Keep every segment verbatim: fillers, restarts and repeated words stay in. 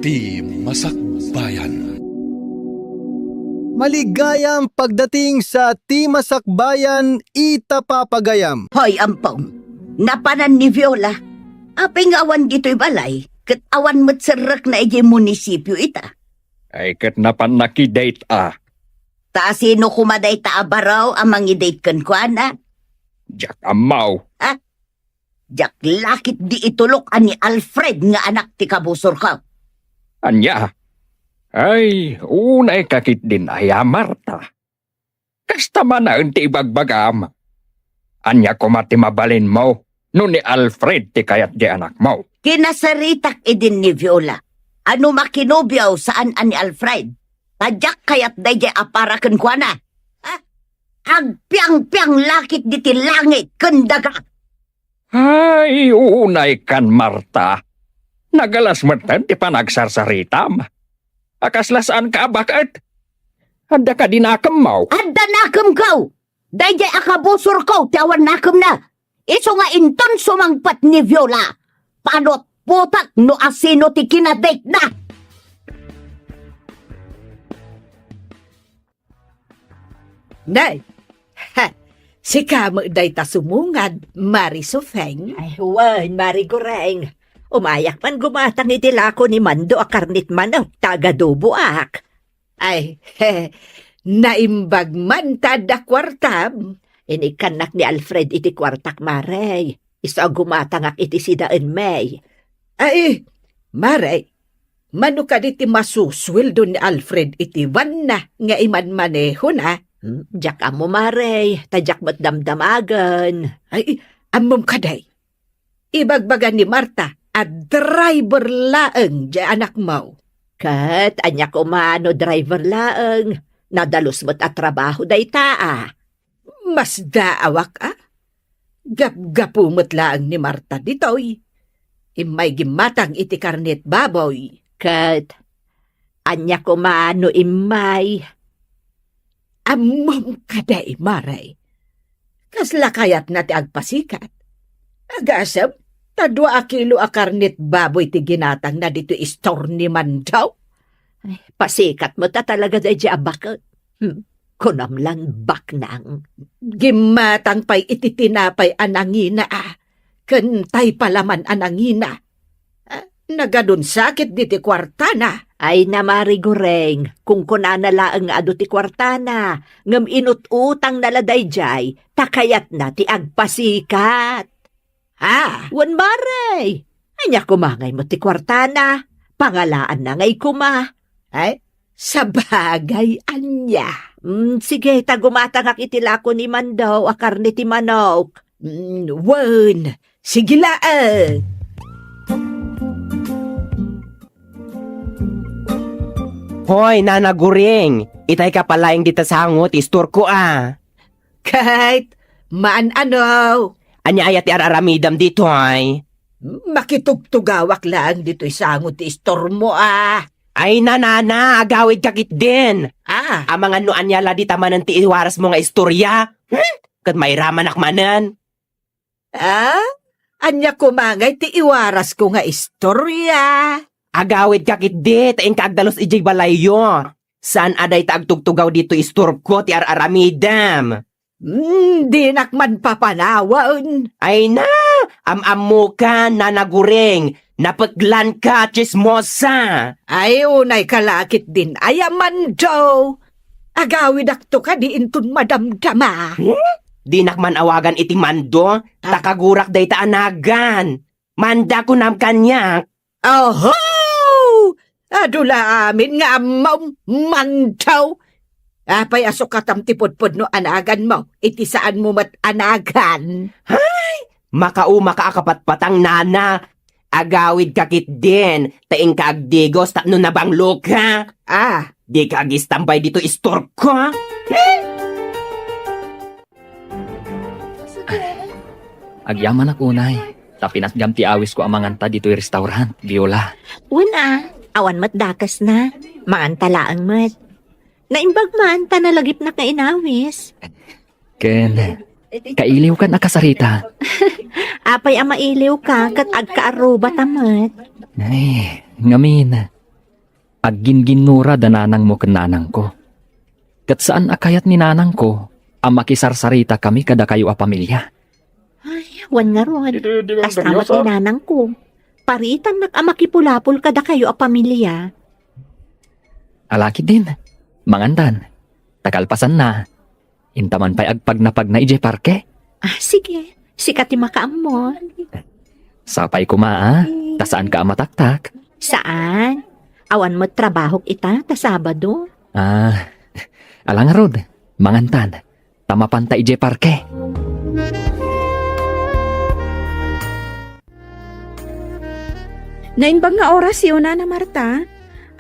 Ti Masakbayan. Maligayam pagdating sa Ti Masakbayan ita papagayam. Hoy, Ampong! Napanan ni Viola. Apay nga awan ditoy balay, ket awan met serrekna idiay munisipio ita. Ay, ket napanna ki dayta. Ta sino koma dayta a baro a mangi-date kenkuana? Diak ammo. Ha? Diak la ketdi itulok a ni Alfred nga anak ti kabusorko. Ania? Ay, unayka ketdin aya, Marta. Kasta manen ti ibagbagam. Ania koma ti mabalinmo no ni Alfred ti kayat ti anakmo? Kinasaritak idin ni Viola a no makinobio saan a ni Alfred, ta diak kayat daydiay a para kenkuana. Ha? Agpiangpiang la ketdi ti langit ken daga. Ay, unaykan, Marta. Nagalas metten ti panagsarsaritam. A kasla saanka a baket? Adda kadi nakemmo? Adda nakemko! Daydiay a kabusorko ti awan nakemna. Isu nga inton sumangpet ni Viola, panutpotak no asino ti kinadatena. Nay, ha, sika met dayta sumungad, Mari Sufeng? Ay, wen, Mari Goreng. Umayak man gumatang iti lako ni Mando a karnit manok ta agaduboak. Ay, he, naimbag man ta adda kuartam. Inikkannak ni Alfred iti kuartak, Mare. Isu a gumatangak iti sidaenmi. Ay, Mare, mano kadi ti masusueldo ni Alfred iti vanna nga imanmanehona? Hmm, diak ammo, Mare, ta diak met damdamagen. Ay, ammom kadi? Ibagbaga ni Marta a driver laeng diay anakmo. Ket ania koma no driver laeng? Nadalus met a trabaho dayta a. Masdaawak a. Gapgapu met laeng ni Marta ditoy. Immay gimmatang iti karnit baboy. Ket ania koma no immay? Ammom kadi, Mare? Kasla kayatna ti agpasikat? Agasem, ta dua a kilo a karnit baboy ti ginatangna ditoy istor ni Mando. Ay, pasikat met a talaga daydiay a baket. Hmm, kunam lan baknang. Gimmatang pay iti tinapay a nangina a, ken tay palaman a nangina. Ah, nagadun sakit diti kuartana. Ay, na, Mari Goreng, kunkunana laeng nga adu ti kuartana, ngem inut-utangna la daydiay, ta kayatna ti agpasikat. Ah! Wen, Mare! Ania koma ngay met ti kuartana? Pangalaanna ngay koma. Ay, sabagay, ania? Mm, sige, ta gumatangak iti lako ni Mando a karne ti manok. Mm, wen, sige laeng. Hoy, Nana Goreng, itayka pay laeng dita sango ti istorko a. Ket, maan-ano? Ania aya ti ar-aramidem ditoy? Makitugtugawak laeng ditoy sango ti istormo a. Ay, Nana, agawidka ketdin. Ah. Amangan no ania la dita manen ti iwarasmo nga istoria? Hmm? Ket mairamanak manen. Ah? Ania koma ngay ti iwarasko nga istoria? Agawidka ketdi, ta inka agdalus idiay balayyo. Saan a dayta agtugtugaw ditoy istorko ti ar-aramidem. Hmm, dinak man papanawen. Ay na, am-ammokan, Nana Goreng, napeklanka, tsismosa. Ay, unayka la ketdin aya, Mando. Agawidakto kadi inton madamdama. Hmm? Dinak man awagan iti Mando, ta kagurak dayta a nagan. Manda kunam kaniak. Oho! Adu la amin nga ammom, Mando. Apay a sukatam ti pudpudno a naganmo, iti saanmo met a nagan? Hay! Makaumaka a kapatpatang, Nana. Agawidka ketdin, ta inka agdigos tapno nabangloka. Ah. Dika agistambay ditoy istorko. Agyamanak unay, ta pinatgam ti awisko a manganta ditoy restaurant, Viola. Wen a, awan met dakesna. Manganta laeng met. Naimbag man ta nalagipnak nga inawis. Ken, kailiwkan a kasarita. Apay a mailiwka ket agkaarrubata met. Ay, ngamin, Agginginnura da nanangmo ken nanangko. Ket saan a kayat ni nanangko a makisarsaritakami kadakayo a pamilia. Ay, wen ngarud. Kasta met ni nanangko. Paritannak a makipulapol kadakayo a pamilia. Ala ketdin, mangantan. Ta kalpasanna, intaman pay agpagnapagna idiay parke. Ah, sige. Sika ti makaammo. Sapay koma, a, ta saanka a mataktak. Saan? Awan met trabahok ita ta Sabado. Ah, ala ngarud, mangantan. Ta mapanta idiay parke. Naimbag nga oras, Nana Marta.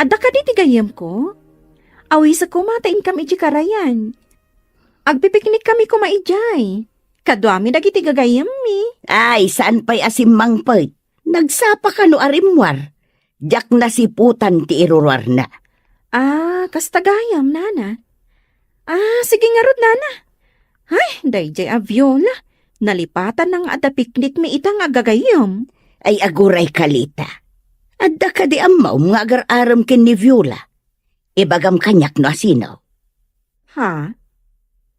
Adda kadi ti gayyemko? Awisek koma ta inkam idiay karayan. Agpipiknikkami koma idiay. Kaduami dagiti gagayyemmi. Ay, saan pay a simmangpet? Nagsapaka no a rimmuar? Diak nasiputan ti iruruarna. Ah, kasta gayam, nana. Ah, sige ngarud, nana. Ay, daydiay a Viola. Nalipatanna nga adda piknikmi ita nga agagayyem. Ay, aguray, Kalita. Adda kadi ammom nga agar-arem ken ni Viola? Ibagam kaniak no a sino. Ha?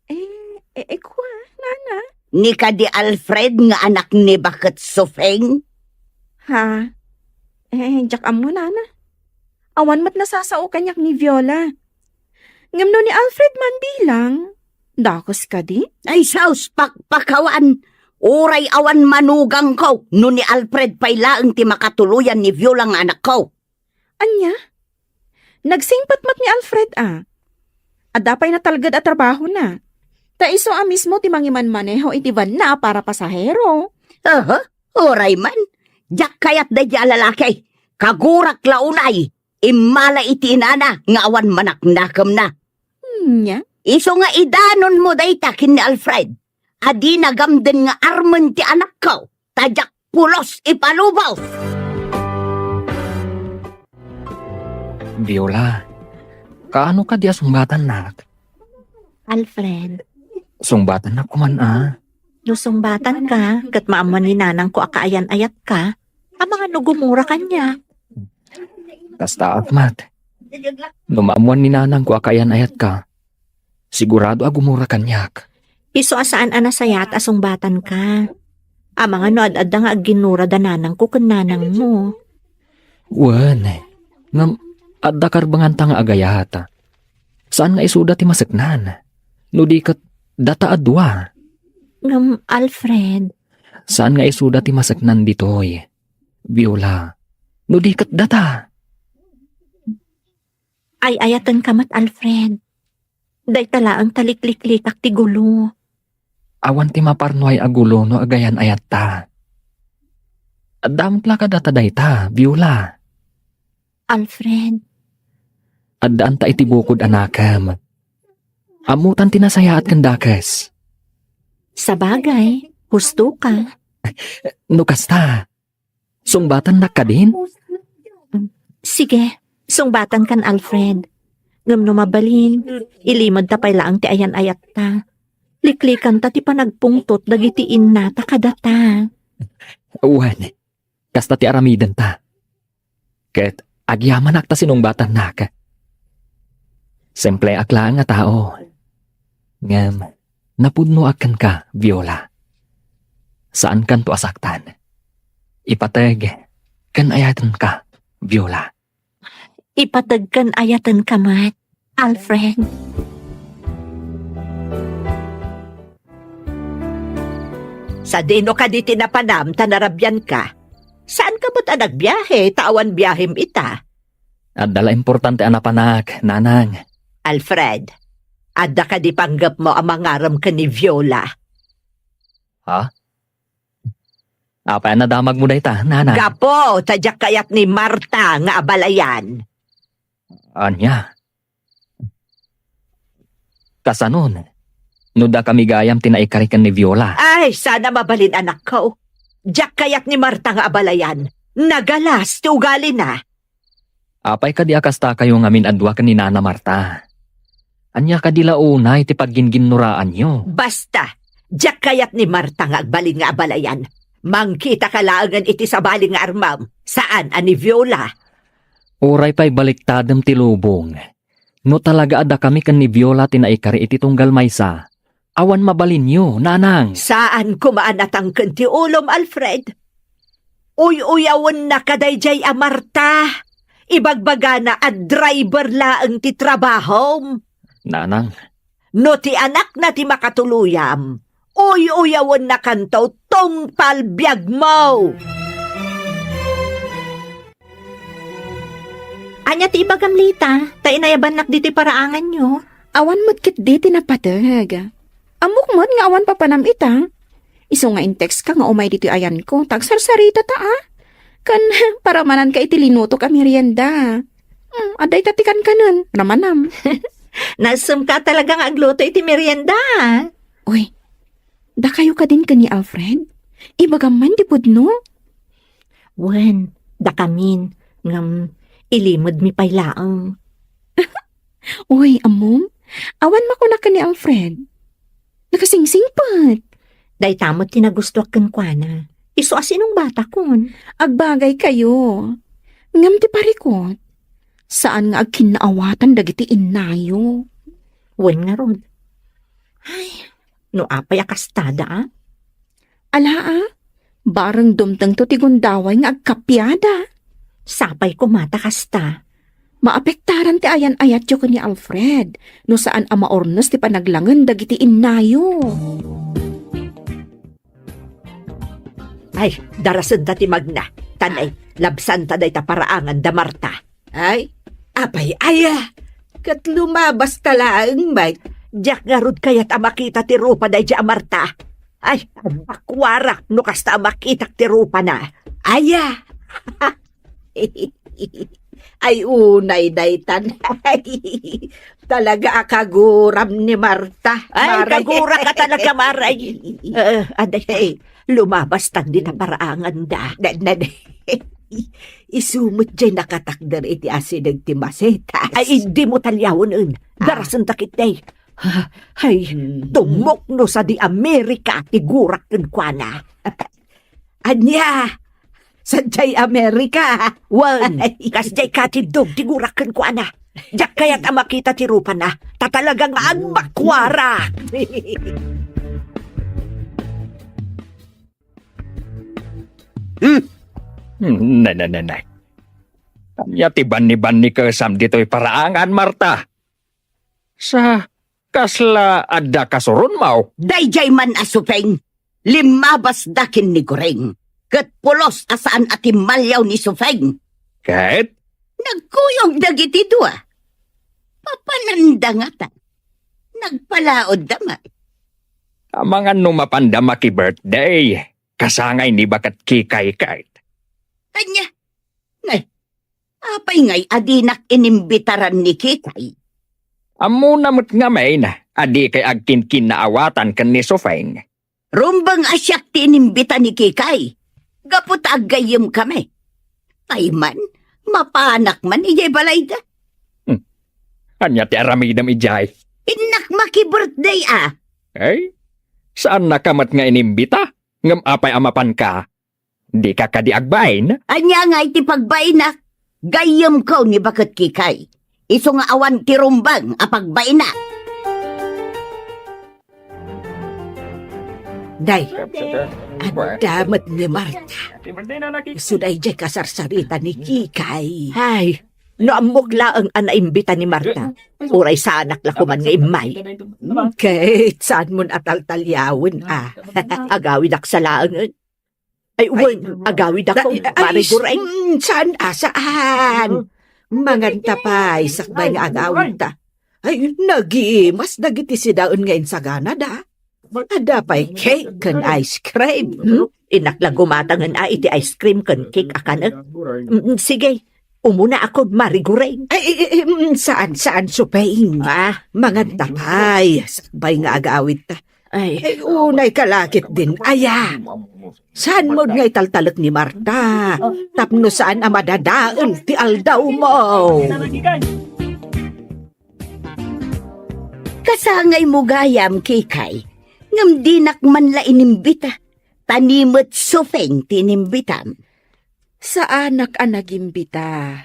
Eh, eh, eh, kua, nana? Ni kadi Alfred nga anak ni Baket Sufeng? Ha? Eh, diak ammo, nana. Awan met nasasao kaniak ni Viola. Ngem no ni Alfred man bilang, dakes kadi? Ay, sus, pakpakawan. Uray awan manugangko no ni Alfred pay laeng ti makatuloyan ni Viola nga anakko. Ania? Nagsingpet met ni Alfred a. Adda pay natalged a trabahona. Ta isu a mismo ti mangimanmaneho iti vanna a para pasahero. Aha, uray man. Diak kayat daydiay a lalaki. Kagurak la unay. Immala iti inana nga awan manaknakemna. Nia? Isu nga idanonmo dayta ken ni Alfred. A dina gamden nga armen ti anakko. Ta diak pulos ipalubos. Viola, kaano kadi a sungbatannak? Alfred. Sungbatannak koman a. No sungbatanka, ket maammuan ni nanangko a kaayan-ayatka, amangan no gumura kaniak. Kasta, Ahmad. No maammuan ni nanangko a kaayan-ayatka, sigurado a gumura kaniak. Isu a saan a nasayaat a sungbatanka. Amangan no ad-adda nga agginnura da nanangko ken nanangmo. Wen, ngem adda karbenganta nga agayat. Saan nga isuda ti maseknan? No di ket data a dua. Ngem, Alfred. Saan nga isuda ti maseknan ditoy, Viola? No di ket data. Ay-ayatenka met, Alfred. Dayta laeng ta likliklikak ti gulo. Awan ti maparnuay a gulo no agayan-ayatta. Adda met la kadata dayta, Viola. Alfred. Addaan ta iti bukod a nakem. Ammotan ti nasayaat ken dakes. Sabagay, husto ka. No kasta, sungbatannak kadin? Sige, sungbatankan, Alfred. Ngem no mabalin, ilimedta pay laeng ti ayan-ayatta. Liklikanta ti panagpungtot dagiti innata kadata. Wen, kasta ti aramidenta. Ket agyamanak ta sinungbatannak. Simpleak laeng a tao. Ngem, napudnoak kenka, Viola. Saankanto a saktan. Ipateg ken ayatenka, Viola. Ipateg ken ayatenka met, Alfred. Sadino kadi ti napanam ta narabianka? Saanka met a nagbiahe ta awan biahem ita? Adda la importante a napanak, nanang. Alfred, adda kadi panggepmo a mangarem ken ni Viola? Ha? Apay a nadamagmo dayta, nanang? Gapu ta diak kayat ni Marta nga abalayan. Ania? Kasanon, no dakami gayam ti naikari ken ni Viola? Ay, sana mabalin, anakko. Diak kayat ni Marta nga abalayan. Nagalas ti ugalina. Apay kadi a kastakayo ngamin a dua ken ni Nana Marta? Ania kadi la unay ti pagginginnoraanyo? Basta, diak kayat ni Marta nga agbalin nga abalayan. Mangkitaka laengen iti sabali nga armem, saan a ni Viola. Uray pay baliktadem ti lubong. No talaga a dakami ken ni Viola ti naikari iti tunggal maysa, awan mabalinyo, nanang. Saan koma a natangken ti ulom, Alfred. Uy-uyawenna kadaydiay a Marta. Ibagbagana a driver laeng ti trabahom. Nanang. No ti anakna ti makatuluyam, uy-uyawennakanto tungpal biagmo. Ania ti ibagam, Lita? Ta inayabannak ditoy paraanganyo. Awan met ketdi ti napateg. Ammok met nga awan papanam ita. Isu nga in-textka nga umay ditoy ayanko, ta agsarsarita ta, a. Ken paramananka iti linutok a merienda. Hmm, adda ita ti kankanen, ramanam. Nasemka talaga nga agluto iti merienda, a. Uy, dakayo kadin ken ni Alfred? Ibagam man ti pudno? Wen, dakamin, ngem ilimedmi pay laeng. Uy, ammom, awan makunak ken ni Alfred. Nakasingsingpet. Dayta met ti nagustuak kenkuana. Isu a sinungbatakon. Agbagaykayo. Ngem ti parikut, saan nga agkinnaawatan dagiti innayo. Wen ngarud. Ay, no apay a kastada, a? Ala, a, bareng dumtengto ti gundaway nga agkapiada. Sapay koma ta kasta. Maapektaran ti ayan-ayatyo ken ni Alfred no saan a maurnes ti panaglangen dagiti innayo. Ay, darasenda ti magna. Tan, ay, labsanta dayta paraangan da Marta. Ay, apay aya? Ket lumabasta laeng met. Diak ngarud kayat a makita ti rupa daydiay a Marta. Ay, agbakuarak no kasta a makitak ti rupana. Aya? Ay, unay daytan. Talaga a kaguram ni Marta, Ay, Mare. Kaguraka talaga, Mare. Eh, aday, lumabastan dita paraanganda. Na, na, isu met jay nakatakder iti asideg ti masetas. Ay, idi mo taliawen, en. Ah. Darasenta ketdi. Ay, Hmm. Tumukno sadi Amerika ti gurak kenkuana. Ania? Sadiay Amerika? Wen, Ay. Kasdiay katiddog ti gurak kenkuana. Diak kayat a makita ti rupana, ta talaga nga agbakuarak. Hmm? Hmm, ne, ne, ne, ne. Ania ti banni-bannikesam ditoy paraangan, Marta? Sa kasla adda kasuronmo? Daydiay man a Supeng, limmabasda ken ni Goreng, ket pulos a saan a timmaliaw ni Supeng. Ket? Nagkuyog dagiti dua. Papananda ngata. Nagpalaodda met. Amangan no mapanda maki-birthday, kasangay ni baket Kikay ket. Ania? Nay, apay ngay a dinak inimbitaran ni Kikay? Ammona met ngamin a dikay agkinkinnaawatan ken ni Sofeng. Rumbeng a siak ti inimbita ni Kikay, gapu ta aggayyemkami. Pay man, mapanak man idiay balayda. Hmm. Ania ti aramidem idiay? Innak maki-birthday a. Ay, saannaka met nga inimbita? Ngem apay a mapanka? Dika kadi agbain? Ania ngay ti pagbainak? Gayyemko ni baket Kikay. Isu nga awan ti rumbeng a pagbaina. Day, adda met ni Marta. Isu daydiay kasarsarita ni Kikay. Ay, no ammok laeng a naimbita ni Marta, uray saanak la koman nga immay. Ket saanmon a taltaliawen a. Agawidak sa laengen. Ay, wen, agawidakon, Mare Goreng. Mm, saan a, saan? Manganta pay, sakbay nga agawidta. Ay, nagimas dagiti sidaen nga insaganada. Adda pay cake ken ice cream. Hmm? Innak la gumatangen a iti ice cream ken cake a kanek. Mm, sige, umuna akon, Mare Goreng. Ay, ay, ay, mm, saan, saan, Supeng? Ah. Manganta pay, sakbay nga agawidta. Ay. Ay, unay ka la ketdin, aya. Saanmod nga italtalek ni Marta tapno saan a madadael ti aldawmo? Kasangaymo gayam, Kikay, ngem dinak man la inimbita, ta ni met Sofeng ti inimbitam. Saanak a nagimbita,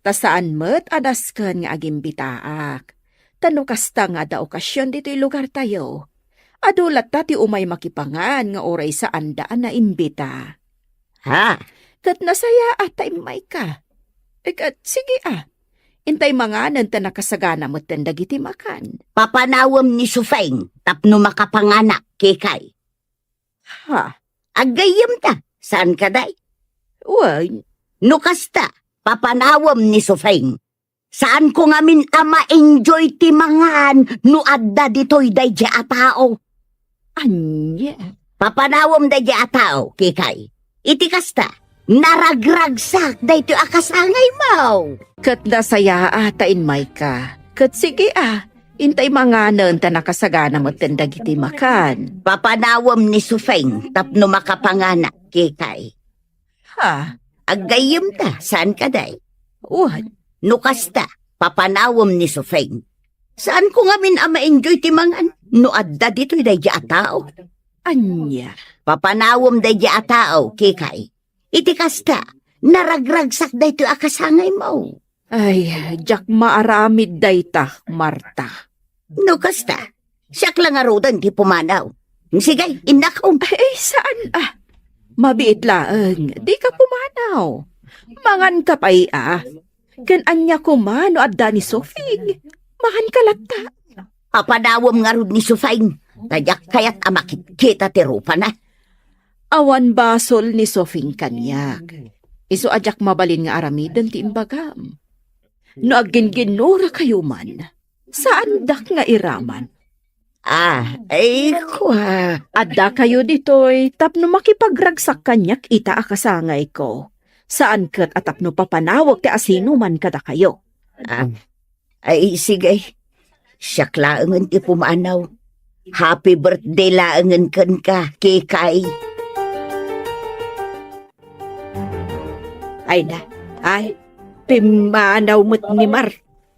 Ta saan met a dasken nga agimbitaak. Ta no kasta nga adda okasion ditoy lugartayo, adu latta ti umay makipangan nga uray saanda a naimbita. Ha? Ket nasayaat ta immayka. E ket, sige a. Intay manganen ta nakasagana metten dagiti makan. Papanawem ni Sufeng tapno makapanganak, Kikay. Ha? Aggayyemta, saan kadi? Wen. No kasta, papanawem ni Sufeng. Saanko ngamin a ma-enjoy ti mangan no adda ditoy daydi a tao. Ania? Papanawem daydi a tao, Kikay. Iti kasta, naragragsak daytoy a kasangaymo. Ket nasayaat ta immayka. Ket sige a, intay manganen ta nakasagana metten dagiti makan. Papanawem ni Sufeng tapno makapanganak, Kikay. Ha? Aggayyemta, saan kadi? Wen. No kasta, papanawem ni Sufeng. Saanko ngamin a ma-enjoy ti mangan no adda ditoy daydi a tao. Ania? Papanawem daydi a tao, Kikay. Iti kasta, naragragsak daytoy a kasangaymo. Ay, diak maaramid dayta, Marta. No kasta, siak la ngaruden ti pumanaw. Sige, innakom. Ay, saan a? Mabiit laeng, dika pumanaw. Manganka pay a. Ken ania koma no adda ni Sufeng? Manganka latta. Papanawem ngarud ni Sufeng, ta diak kayat a makitkita ti rupana. Awan basol ni Sufeng kaniak. Isu a diak mabalin nga aramiden ti imbagam. No agginginnurakayo man, saandak nga iraman. Ah, ay, kua. Addakayo ditoy tapno makipagragsak kaniak ita a kasangayko. Saan ket a tapno papanawek ti asinoman kadakayo. Ah, ay, sige. Siak laengen ti pumanaw. Happy birthday laengen kenka, Kikay. Ay na, ay, pimmanaw met ni Mar.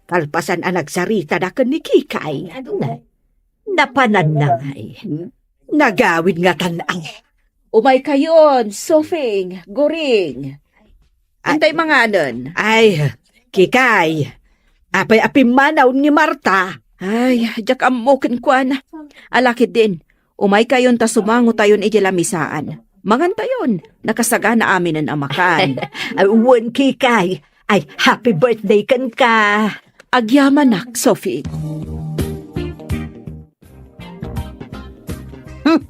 Kalpasan a nagsaritada ken ni Kikay. Napananna ngay. Nagawid nga tan-aw. Umaykayon, Sufeng, Goring. Ah. Intay manganen. Ay, Kikay. Apay a pimmanaw ni Marta? Ay, diak ammo kenkuana. Ala ketdin, umaykayon ta sumangotayon idiay lamisaan. Mangantayon, nakasagana aminen a makan. Ay, wen, Kikay. Ay, happy birthday kenka. Agyamanak, Sufeng. Hmm.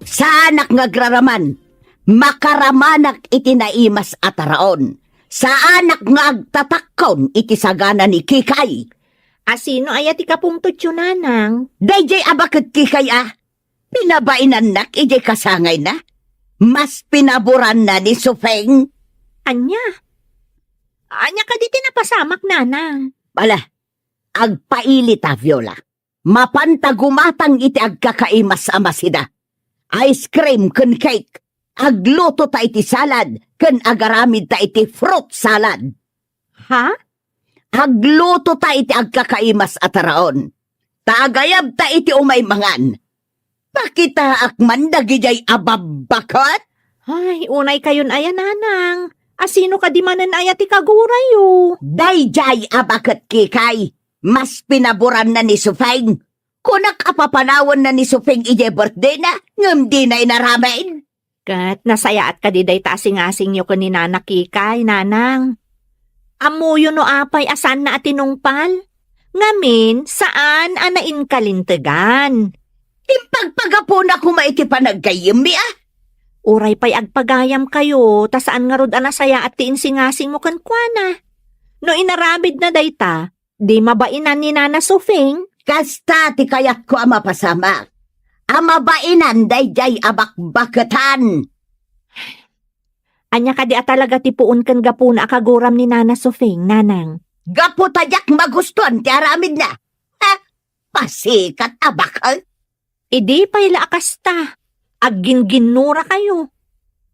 Saanak nga agraraman. Makaramanak iti naimas a taraon. Saanak nga agtatakkon iti sagana ni Kikay. Asino aya ti kapungtotyo, nanang? Daydiay a baket, Kikay a. Pinabainannak idiay kasangayna. Mas pinaboranna ni Sufeng. Ania? Ania kadi ti napasamak, nanang? Ala, agpailita, Viola. Mapanta gumatang iti agkakaimas a masida. Ice cream ken cake. Aglutota iti salad ken agaramidta iti fruit salad. Ha? Aglutota iti agkakaimas a taraon. Ta agayabta iti umay mangan. Pakitaak man dagidiay a babbaket. Ay, unaykayon aya, nanang. Asino kadi manen aya ti kagurayo? Daydiay a baket, Kikay. Mas pinaboranna ni Sufeng. Kunak a papanawanna ni Sufeng idiay birthdayna, ngem dina inaramid. Ket nasayaat kadi dayta a singasingyo ken ni Nana Kikay, nanang? Ammoyo no apay a saanna a tinungpal? Ngamin, saan a nainkalintegan. Impagpagapuna koma iti panaggayyemmi a. Uray pay agpagayamkayo, ta saan ngarud a nasayaat ti insingasingmo kenkuana. No inaramidna dayta, di mabainan ni Nana Sufeng? Kasta ti kayatko a mapasamak. A mabainan daydiay a bakbaketan. Ania kadi a talaga ti puon ken gapuna a kaguram ni Nana Sufeng, nanang? Gapu ta diak magustuan ti aramidna. Ha? Pasikat a baket. Idi pay la a kasta, agginginnurakayo.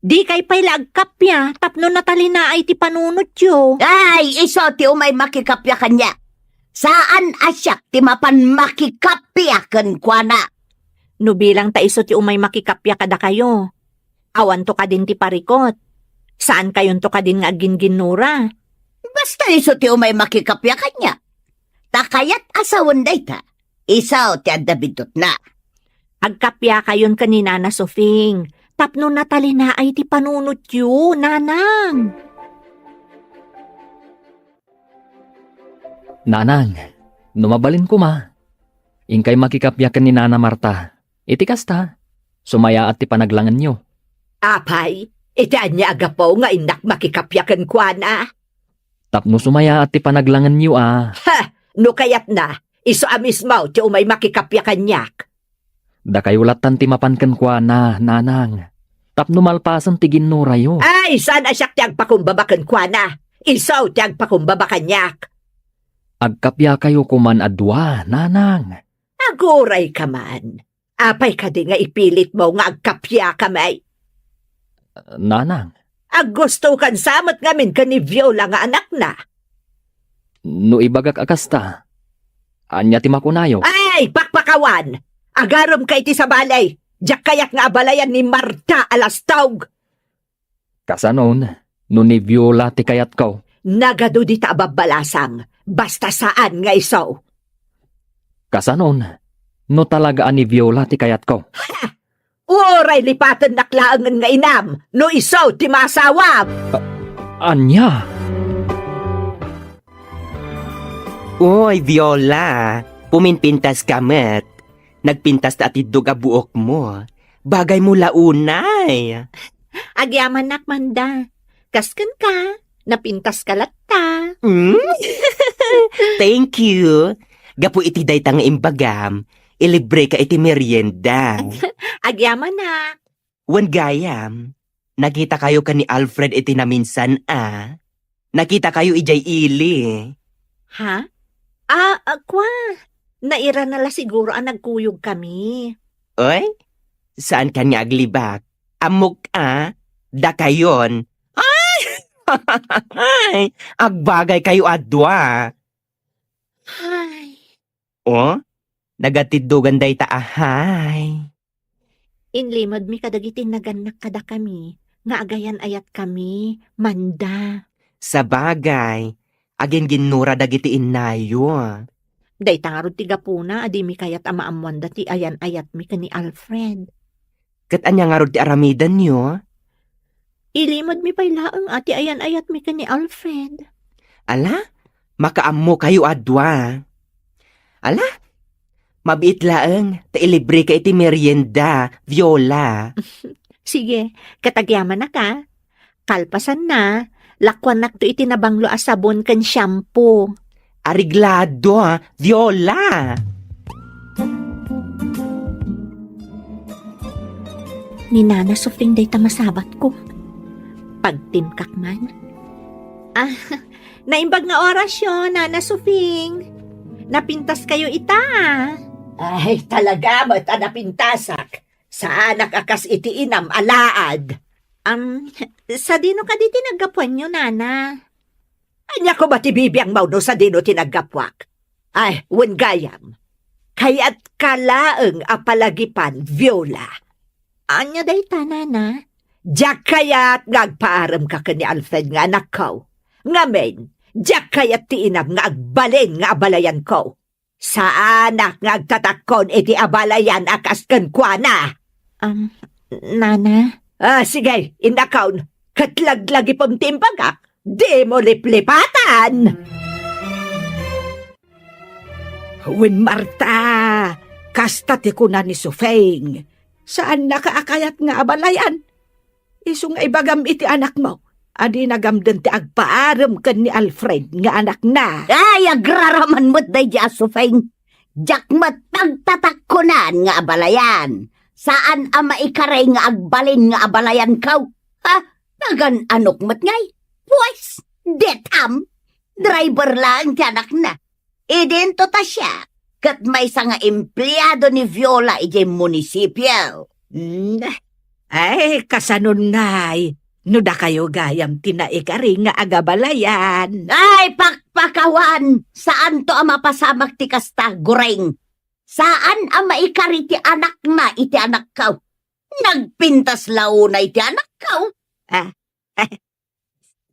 Dikay pay la agkappia tapno natalinaay ti panunotyo. Ay, isu ti umay makikappia kaniak. Saan a siak ti mapan makikappia kenkuana. No bilang ta isu ti umay makikappia kadakayo, awanto kadin ti parikut. Saankayonto kadin nga agginginnura. Basta isu ti umay makikappia kaniak. Ta kayat a sawen dayta, isu ti adda biddutna. Agkappiakayon ken ni Nana Sofing tapno natalinaay ti panunotyo, Nanang. Nanang, no mabalin koma, inkay makikappia ken ni Nana Marta. Iti kasta, sumayaat ti panaglangenyo. Apay, iti ania a gapu nga innak makikappia kenkuana? Tapno sumayaat ti panaglangenyo a. Ha! No kayatna, isu a mismo ti umay makikappia kaniak. Dakayo lattan ti mapan kenkuana, Nanang. Tapno malpasen ti ginnorayo. Ay, saan a siak ti agpakumbaba kenkuana? Isu ti agpakumbaba kaniak. Agkappiakayo koman a dua, Nanang. Aguray ka man. Apay kadi nga ipilitmo nga agkappiakami? Nanang. Aggustokan sa met ngamin ken ni Viola nga anakna. No ibagak a kasta, ania ti makunayo? Ay, pakpakawan! Agaremka iti sabali! Diak kayat nga abalayan ni Marta a lastog! Kasanon, no ni Viola ti kayatko? Nagadu dita a babbalasang, basta saan nga isu. Kasanon, no talaga a ni Viola ti kayatko? Ha! Uray lipatennak laengen nga inam, no isu ti maasawam! A-, ania? Uy, Viola, puminpintaska met. Nagpintas ta atiddog a buokmo. Bagaymo la unay. Agyamanak, Manda. Kas kenka, napintaska latta. Mm? Thank you. Gapu iti dayta nga imbagam, ilibreka iti merienda. Agyamanak. Wen gayam, nakitakayo ken ni Alfred iti naminsan a? Nakitakayo idiay ili. Ha? Ah, ah, kwa. Nairana la siguro a nagkuyogkami. Oy, saankan nga aglibak. Ammok a, dakayon. Ay! Agbagaykayo a dua. Ay. O? Nagatiddogan dayta a hay. Inlimedmi kadagiti nagannak kadakami nga agayan-ayatkami, Manda. Sabagay, aginginnura dagiti innayo. Dayta ngarud ti gapuna a dimi kayat a maammoanda ti ayan-ayatmi ken ni Alfred. Ket ania ngarud ti aramidenyo? Ilimedmi pay laeng a ti ayan-ayatmi ken ni Alfred. Ala, makaammokayo a dua. Ala, mabiit laeng ta ilibreka iti merienda, Viola. Sige, ket agyamanak a. Kalpasanna, lakuannakto iti nabanglo a sabon ken shampoo. Areglado, Viola! Ni Nana Sofing dayta masabatko. Pagtimkak man. Ah, naimbag nga orasyo, Nana Sofing. Napintaskayo ita. Ay, talaga met a napintasak. Saanak a kas iti inam a laad. Am, sadino kadi ti naggapuanyo, Nana? Ania koma ti bibiangmo no sadino ti naggapuak? Ay, wen gayam. Kayatka laeng a palagipan, Viola. Ania dayta, Nana? Diak kayat nga agpaaremka ken ni Alfred nga anakko. Ngamin, diak kayat ti inam nga agbalin nga abalayanko. Saanak nga agtatakkon iti abalayan a kas kenkuana. Am, Nana? Ah, sige, innakon. Ket laglagipem ti imbagak, dimo liplipatan. Wen, Marta, kasta ti kuna ni Sufeng, saannaka a kayat nga abalayan. Isu nga ibagam iti anakmo a dina gamden ti agpaarem ken ni Alfred nga anakna. Ay, agraraman met daydi a Sufeng. Diak met pagtatakkonan nga abalayan. Saan a maikari nga agbalin nga abalayanko. Ha? Nagan-anok met ngay? Pues, detam. Driver laeng ti anakna. Idinto ta siak ket maysa nga empleado ni Viola idiay munisipio. Hmm. Ay, kasanon ngay, no dakayo gayam ti naikari nga agabalayan? Ay, pakpakawan! Saanto a mapasamak ti kasta, Goreng. Saan a maikari ti anakna iti anakko. Nagpintas la unay ti anakko. Ah,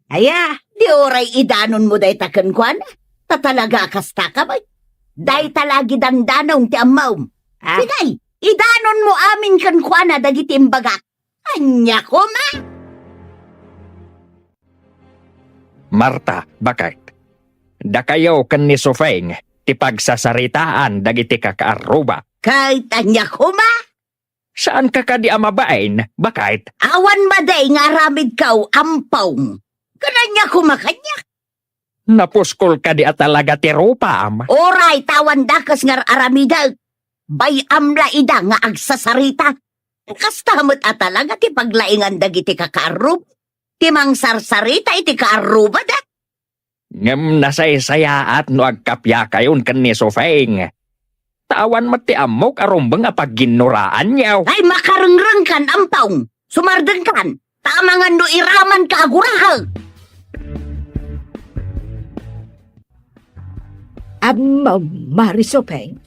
aya, Di uray idanonmo dayta kenkuana? Ta talaga kasta ka met. Dayta la a gidandanon ti ammom. Ah. Sige, idanonmo amin kenkuana dagiti imbagak. Ania koma? Marta, baket. Dakayo ken ni Sofeng ti pagsasaritaan dagiti kakaarruba. Ket ania koma? Saanka kadi a mabain, baket? Awan madi nga aramidko, Ampong. Ket ania koma kaniak? Napuskol kadi a talaga ti rupam? Uray, ta awan dakes nga ar-aramidek. Bay-am la ida nga agsasarita. Kasta met a talaga ti paglaingan dagiti kakaarrub, ti mangsarsarita iti kaarrubada. Ngem nasaysayaat no agkappakayon ken ni Sofeng. Ta awan met ti ammok a rumbeng a pagginnoraanyo. Ay, makarengrengkan, Ampong! Sumardengkan! Ta amangan no iramanka a guraek! Ammom, Mari Sofeng,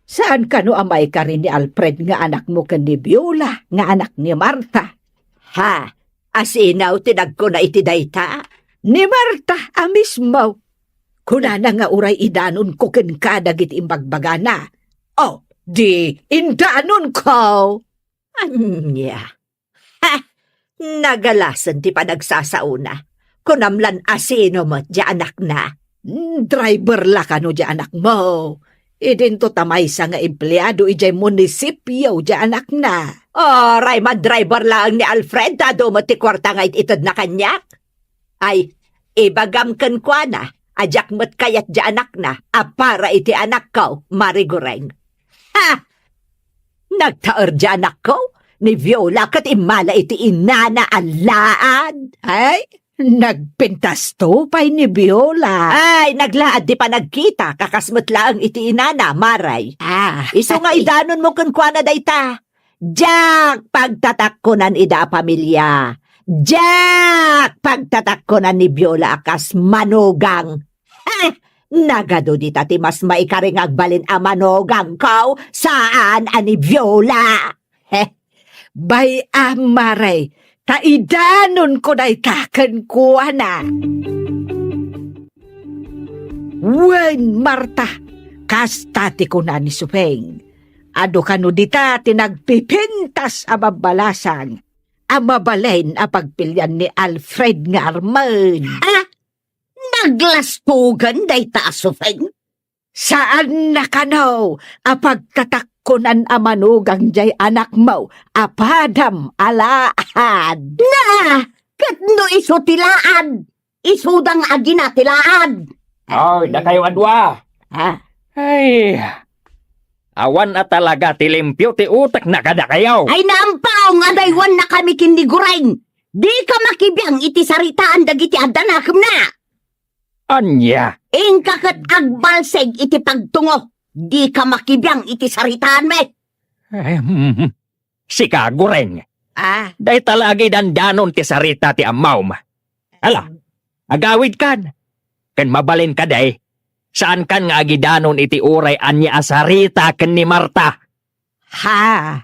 saan kano a maikari ni Alfred nga anakmo ken ni Viola nga anak ni Marta? Ha? Asino ti nagkuna iti dayta? Ni Marta a mismo. Kunana nga uray idanonko kenka dagiti imbagbagana. O, di indanonko. Ania? Ha! Nagalasen ti panagsasaona. Kunam lan asino met ti anakna? Mm, driver la kano ti anakmo. Idinto ta maysa nga empleado idiay munisipio ti anakna. Uray, madriver laeng ni Alfred ta adu met ti kuarta nga it-itedna kaniak. Ay, ibagam kenkuana a diak met kayat ti anakna a para iti anakko, Mari Gureng. Ha! Nagtaer ti anakko, ni Viola ket immala iti inana a laad. Ay, nagpintasto pay ni Viola. Ay, naglaad ti panagkita, kakas met laeng iti inana, Mari. Ah. Isu nga idanonmo kenkuana dayta. Diak pagtatakkonan ida a pamilia. Diak pagtatakkonan ni Viola a kas manugang. Ha! Nagadu dita ti mas maikari nga agbalin a manugangko, saan a ni Viola. He, bay-am, Mari, ta idanonko dayta kenkuana. Wen, Marta, kasta ti kuna ni Sofeng. Adu kano dita ti nagpipintas a babbalasang a mabalin a pagpilian ni Alfred nga armen. Ah! Naglastugan dayta a Sofeng? Saanna kano a pagtatakkonan a manugang diay anakmo a padam a laad? Na! Ket no isu ti laad, isuda nga agina ti laad. Oy, dakayo a dua. Ah. Ay, awan a talaga ti limpio ti utekna kadakayo. Ay, naampaw nga adaywannakami ken ni Gureng. Dika makibiang iti saritaan dagiti adda nakemna. Ania? Inka ket agbalsig iti pagtungo. Dika makibiang iti saritaanmi. Em, sika, Gureng. Ah. Dayta la agidandanon ti sarita ti ammom. Ala, agawidkan. Ken mabalin kadi, saankan nga agidanon iti uray ania a sarita ken ni Marta. Ha?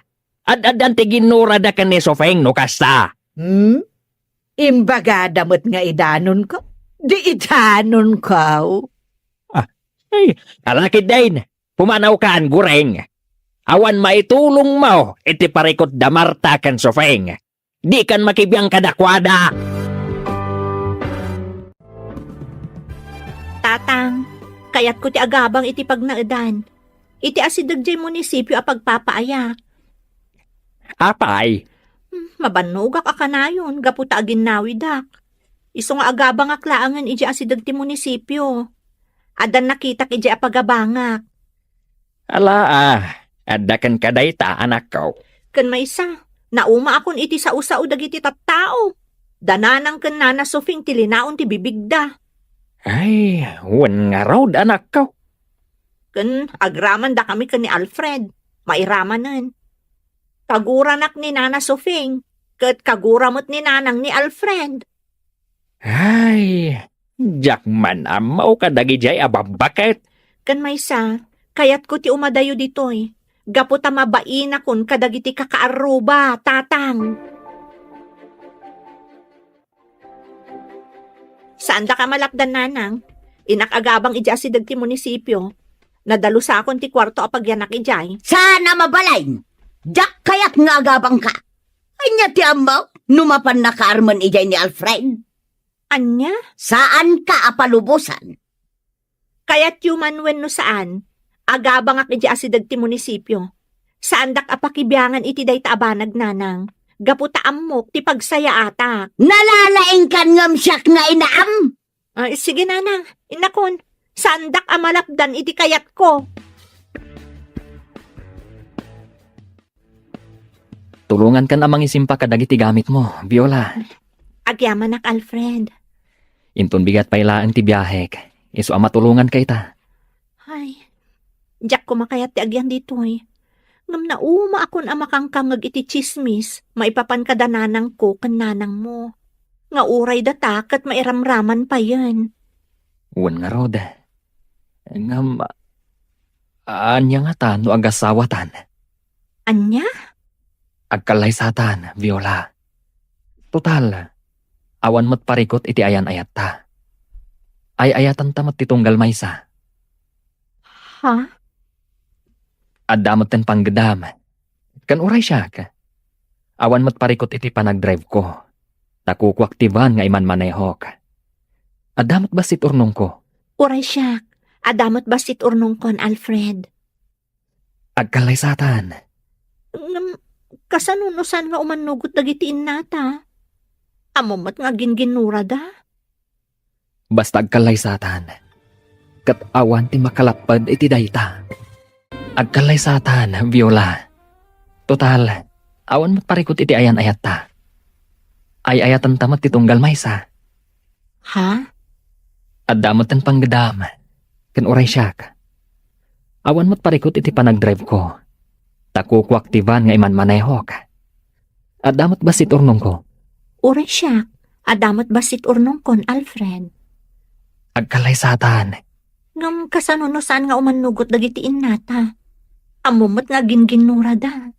Ad-addan ti ginnurada ken ni Sofeng no kasta. Hmm? Imbagada met nga idanonko? Di idanonko. Ah, ay, ala ketdin, pumanawkan, Gureng. Awan maitulongmo iti parikut da Marta ken Sofeng. Dikan makibiang kadakuada. Tatang, kayatko ti agabang iti pagnaedan. Iti asideg diay munisipio a pagpapaayak. Apay? Hmm, mabannogak a kanayon gapu ta aginnawidak. Isu nga agabangak laengen idiay asideg ti munisipio. Addan nakitak idiay a pagabangak. Ala, ah, adda kenka dayta, anakko. Ken maysa, naumaakon iti sao-sao dagiti tattao. Da Nanang ken Nana Sofing ti linaon ti bibigda. Ay, wen ngarud, anakko. Ken agramandakami ken ni Alfred. Mairamanen. Kaguranak ni Nana Sofing, ket kagura met ni Nanang ni Alfred. Ay, diak man ammo kadagidiay a babbaket. Ken maysa, kayatko ti umadayo ditoy, gapu ta mabainakon kadagiti kakaarruba, Tatang. Saandak a malapdan, nanang. Innak agabang idiay asideg ti munisipio. Nadalusakon ti kuarto a pagyanak idiay. Saan a mabalin? Diak kayat nga agabangka. Ania ti ammok no mapanna kaarmen idiay ni Alfred? Ania? Saanka a palubosan. Kayatyo man wenno saan, agabangak idiay asideg ti munisipio. Saandak a pakibiangan iti dayta a banag, nanang. Gapu ta ammok ti pagsayaatak. Nalalaingkan ngem siak nga inaam? Ay, sige, nanang. Innakon, saandak a malapdan iti kayatko. Tulongankan a mangisimpa kadagiti gamitmo, Viola. Agyamanak, Alfred. Inton bigat pay laeng ti biahek, isu a matulonganka ita. Ay, diak koma kayat ti agyan ditoy. Ngem naumaakon a makangkangngeg iti tsismis maipapan kada nanangko ken nanangmo. Nga uray data ket mairamraman payen. Wen ngarud. Ngem, ania ngata no agasawatan? Ania? Agkallaysatan, Viola. Total, awan met parikut iti ayan-ayatta. Ay-ayatanta met ti tunggal maysa. Ha? Adda met ten panggedam. Ken uray siak, awan met parikut iti panagdrive-ko. Ta kukuak ti van nga imanmanehok. Adda met bassit urnongko. Uray siak, adda met bassit urnongkon, Alfred. Agkallaysatan. Ngem, kasano no saan nga umannugot dagiti innata? Ammom met nga ginginnurada? Basta agkallaysatan. Ket awan ti makalapped iti dayta. Agkallaysatan, Viola. Total, awan met parikut iti ayan-ayatta. Ay-ayatanta met ti tunggal maysa. Ha? Adda met ten panggedam, ken uray siak. Awan met parikut iti panagdrive-ko. Ta kukuak ti van nga imanmanehok. Adda met bassit urnongko. Uray siak, adda met bassit urnongkon, Alfred. Agkallaysatan. Ngem kasano no saan nga umannugot dagiti innata? Ammom met nga ginginnurada.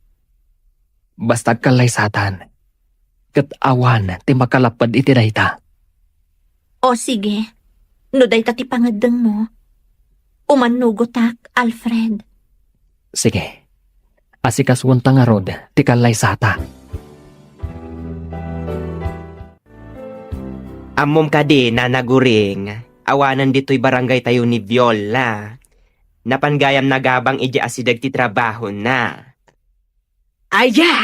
Basta agkallaysatan. Ket awan ti makalapped iti dayta. O sige, no dayta ti pangeddengmo, umannugotak, Alfred. Sige. Asikasuenta ngarud ti kallaysata. Ammom kadi, Nana Guring, awanen ditoy barangay tayo ni Viola. Napan gayam nagabang idiay asideg ti trabahona. Aya!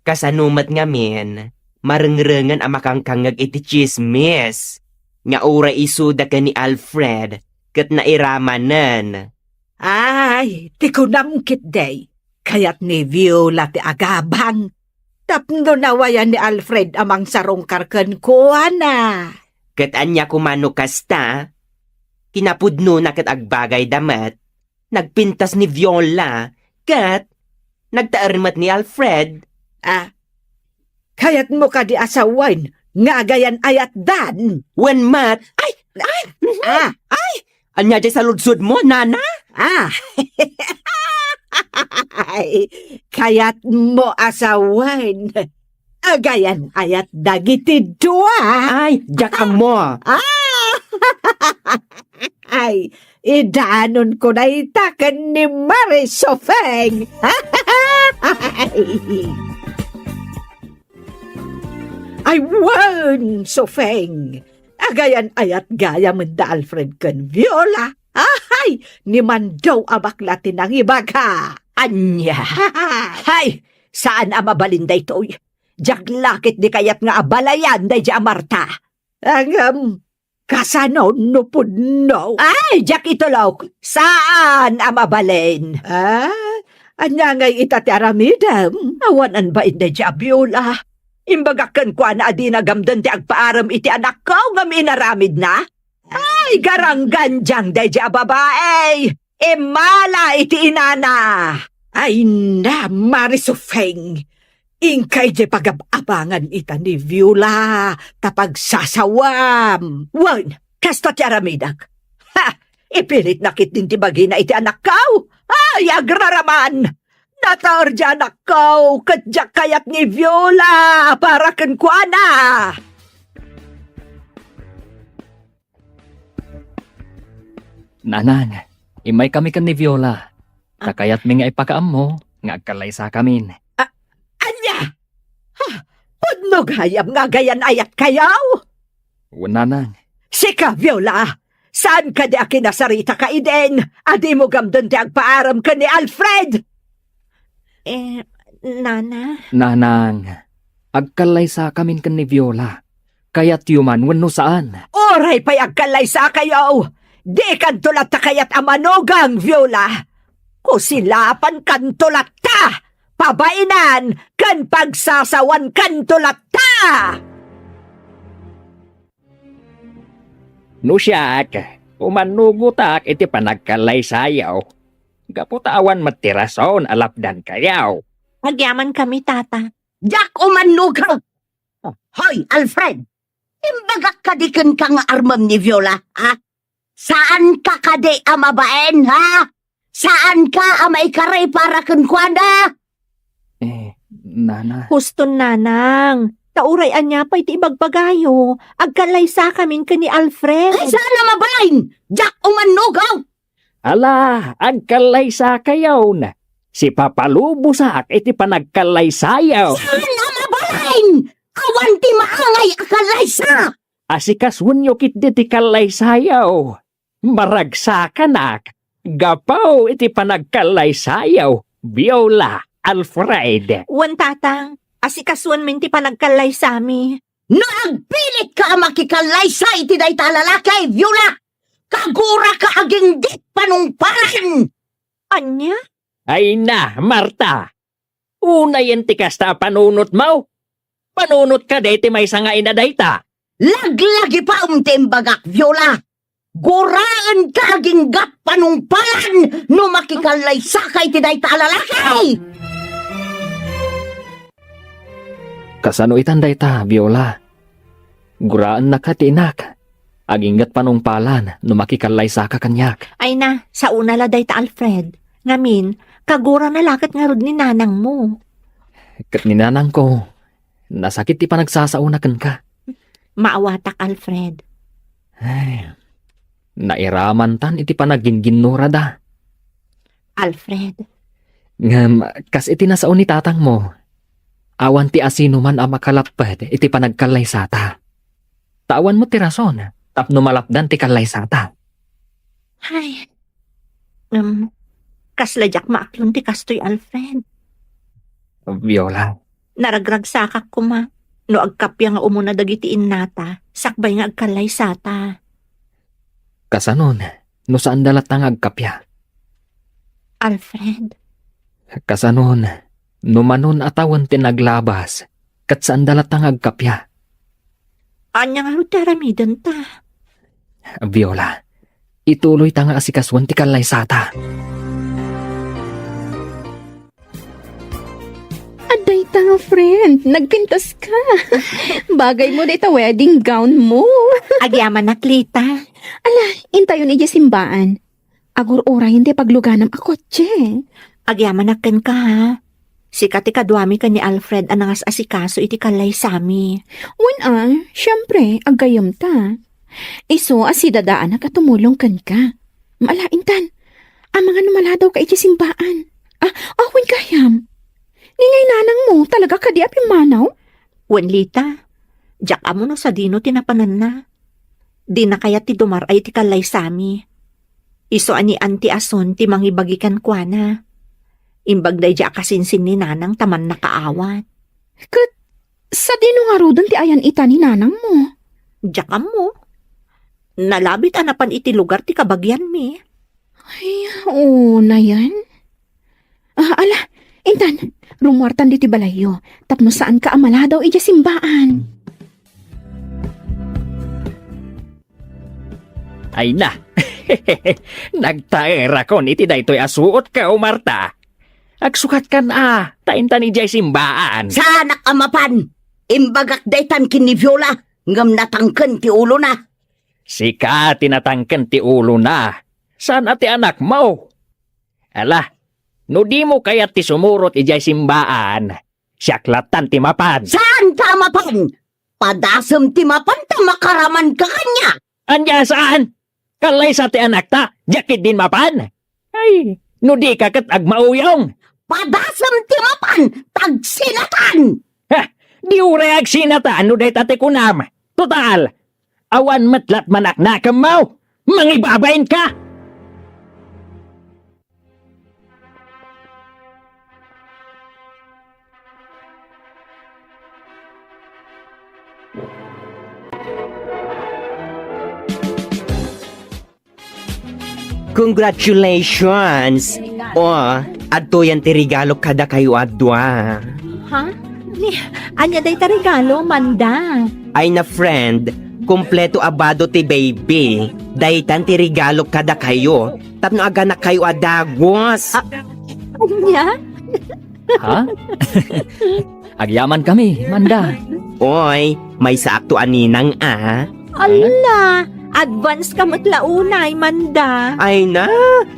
Kasano met ngamin, marengrengen a makangkangngeg iti tsismis nga uray isuda ken ni Alfred ket nairamanen. Ay, ti kunam ketdi, kayat ni Viola ti agabang. Tapno nawayan ni Alfred a mangsarungkar kenkuana. Ket ania koma no kasta? Kinapudnona ket agbagayda met. Nagpintas ni Viola, ket nagtaer met ni Alfred. Ah, kayatmo kadi a sawen nga agayan-ayatdan? Wen met. Ay! Ay! Ah! Ay! Ania diay saludsodmo, Nana? Ah! Ay, kayatmo a sawen. Agayan-ayat dagiti dua. Ay, diak ammo. Ah! Ay, idanonko dayta ken ni Mari Sofeng. Ay, wen, Sofeng. Agayan-ayat gayam da Alfred ken Viola. Ay, ni Mando a bakla ti nangibaga. Ania? Ay, saan a mabalin daytoy. Diak la ketdi kayat nga abalayan daydiay a Marta. Ngem, kasano no pudno? Ay, diak itulok. Saan a mabalin. Ah, ania ngay ita ti aramidem? Awan a bain daydiay a Viola. Imbagak kenkuana a dina gamden ti agpaarem iti anakko ngem inaramidna. Ay, garanggandiang daydiay a babai! Immala iti inana! Ay na, Mari Sofeng! Inka idiay pagab-abangan ita ni Viola ta pagsasawam! Wen, kasta ti aramidek. Ha! Ipilitna ketdin ti bagina iti anakko! Ay, agraraman! Nataer diay anakko ket diak kayat ni Viola para kenkuana! Nanang, immaykami ken ni Viola. Ta Ah. kayatmi nga ipakaammo nga agkallaysakamin. A-, ania? Ha? Pudno gayam nga agayan-ayatkayo? Wen, Nanang. Sika, Viola, saan kadi a kinasarita ka idin a dimo gamden ti agpaaram ken ni Alfred? Eh, Nana? Nanang, agkallaysakamin ken ni Viola. Kayatyo man wenno saan? Uray pay agkallaysakayo, dikanto latta kayat a manugang, Viola. Kusilapankanto latta, pabainan ken pagsasawankanto latta! No siak, umannugotak iti panagkallaysayo, gapu ta awan met ti rason a lapdankayo. Agyamankami, Tata. Diak umannugaw! Hoy, Alfred! Imbagak kadi kenka nga armem ni Viola, ha? Saanka kadi a mabain, ha? Saanka a maikari para kenkuana? Eh, Nana. Huston, Nanang. Ta uray ania pay ti ibagbagayo, agkallaysakamin ken ni Alfred. Ay, saan a mabalin? Diak umannugaw! Ala, agkallaysakayon. Sipapalubosak iti panagkallaysayo. Saan a mabalin? Awan ti maangay a kallaysa! Asikasuenyo ketdi ti kallaysayo. Maragsakanak gapu iti panagkallaysayo, Viola, Alfred. Wen, Tatang, asikasuenmin ti panagkallaysami. No agpilitka a makikallaysa iti dayta a lalaki, Viola, kaguraka agingga panungpalan! Ania? Ay na, Marta! Unayen ti kasta a panunotmo? Panunotka dayta maysa nga ina dayta? Laglagipaem ti imbagak, Viola! Guraenka agingga panungpalan no makikallaysaka iti dayta a lalaki! Kasano itan dayta, Viola? Guraennaka ti inak. Agingga panungpalan no makikallaysaka kaniak. Ay na, saona la dayta, Alfred. Ngamin, kagurana la ket ngarud ni nanangmo. Ket ni nanangko, nasakit ti panagsasaona kenka. Maawatak, Alfred. Ay, nairamantan iti panagginginnurada. Alfred. Ngem, kas iti nasao ni tatangmo, awan ti asinoman a makalapped iti panagkallaysata. Ta awan met ti rason tapno malapdan ti kallaysata. Ay, ngem, kasla diak maaklon ti kastoy, Alfred. Viola. Naragragsakak koma no agkappia nga umuna dagiti innata sakbay nga agkallaysata. Kasanon, no saanda latta nga agkappia? Alfred. Kasanon, no manon a tawen ti naglabas, ket saanda latta nga agkappia? Ania ngarud ti aramidenta? Viola, ituloyta nga asikasuen ti kallaysata. Adda ita nga friend, nagpintas ka. Bagay mo dayta wedding gown mo. Agyamanak, Lita. Ala, intayon idiay simbaan. Agur-urayen ti pagluganam a kotse. Agyamanak kenka, ha? Sika ti kaduami ken ni Alfred a nangas-asikaso iti kallaysami. Wen a, siempre, aggayyemta. Isu a sidadaanak a tumulong kenka. Maala intan, amangan no maladawka iti simbaan. Ah, ah, wen gayam. Ni ngay nanangmo, talaga kadi a pimmanaw? Wen, Lita, diak ammo no sadino ti napananna. Dina kayat ti dumar-ay iti kallaysami. Isu a ni Auntie Asun ti mangibagi kenkuana. Imbag daydiay a kasinsin ni nanang ta mannakaawat. Ket sadino ngaruden ti ayan ita ni nanangmo? Diak ammo. Nalabit a napan iti lugar ti kabagianmi. Ay, unayen. Ah, ala, intan, rumuartan ditoy balayyo, tapno saanka a maladaw idiay simbaan. Ay na, nagtaerakon iti daytoy a suotko, Marta. Agsukatkan a, ta intan idiay simbaan. Saanak a mapan! Imbagak daytan ken ni Viola, ngem natangken ti ulona. Sika ti natangken ti ulona. Saan a ti anakmo? Ala, no dimo kayat ti sumurot idiay simbaan, siak lattan ti mapan. Saanka a mapan? Padasem ti mapan ta makaramanka kaniak. Ania saan? Kallaysa ti anakta, diak ketdin mapan. Ay, no dika ket agmauyong. Padasem ti mapan, tagsinatan! Ha! Di uray agsinatan no dayta ti kunam. Total, awan met latman naknakemmo. Mangibabain ka! Congratulations! O, adtoyan ti regalo kadakayo a dua. Ha? Ni, ania dayta regalo, Manda? Ay na, friend, kompleto a bado ti baby. Daytan ti regalo kadakayo tapno aganakkayo a dagus. A-, ania? Ha? Agyamankami, Manda. Oy, maysaakto a ninang a. Ala, advance ka met la unay, Manda. Ay na,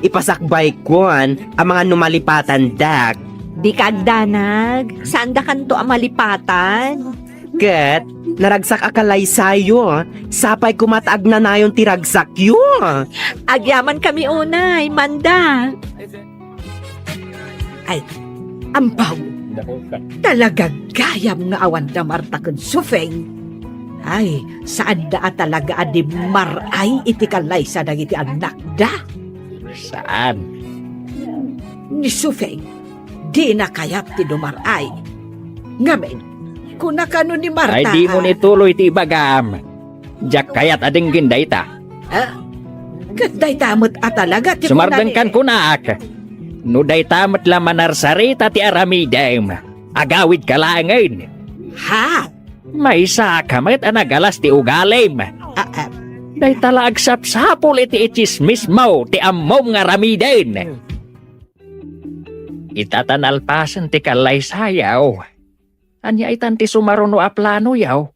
ipasakbaykon, amangan no malipatandak. Dika agdanag, saandakanto a malipatan. Ket, naragsak a kalaysayo, sapay koma ta agnanayon ti ragsakyo. Agyamankami unay, Manda. Ay, ampaw. Talaga gayam nga awan da Marta ken Sufeng. Ay, saanda a talaga a di mar-ay iti kallaysa dagiti annakda. Saan? Ni Sufeng, dina kayat ti dumar-ay. Ngamin, kuna kano ni Marta. Ay, dimo ni tuloy ti ibagam. Diak kayat a denggen dayta. Ah, ket dayta met a talaga ti Sumardengkan kunak. No dayta met la manarsarita ti aramidem, agawidka laengen. Ha? Maysaak met a nagalas ti ugalim. Ah, ah. Dayta la agsapsapul iti itsismismo ti ammom nga aramiden. Ita ta nalpasen ti kallaysayo. Ania itan ti sumaruno a planoyo?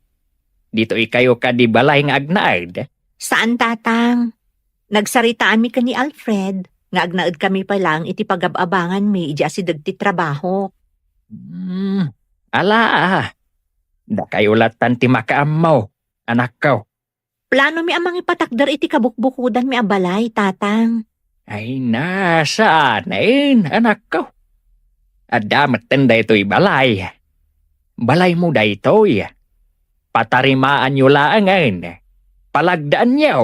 Ditoykayo kadi balay nga agnaed? Saan, Tatang. Nagsaritaanmi ken ni Alfred nga agnaedkami pay laeng iti pagab-abanganmi idi asideg ti trabaho. Hmm, ala, dakayo lattan ti makaammo, anakko. Planomi a mangipatakder iti kabukbukodanmi a balay, Tatang. Ay na, saanen, anakko. Adda metten daytoy balay. Balaymo daytoy. Patarimaanyo laengen. Palagdaanyo.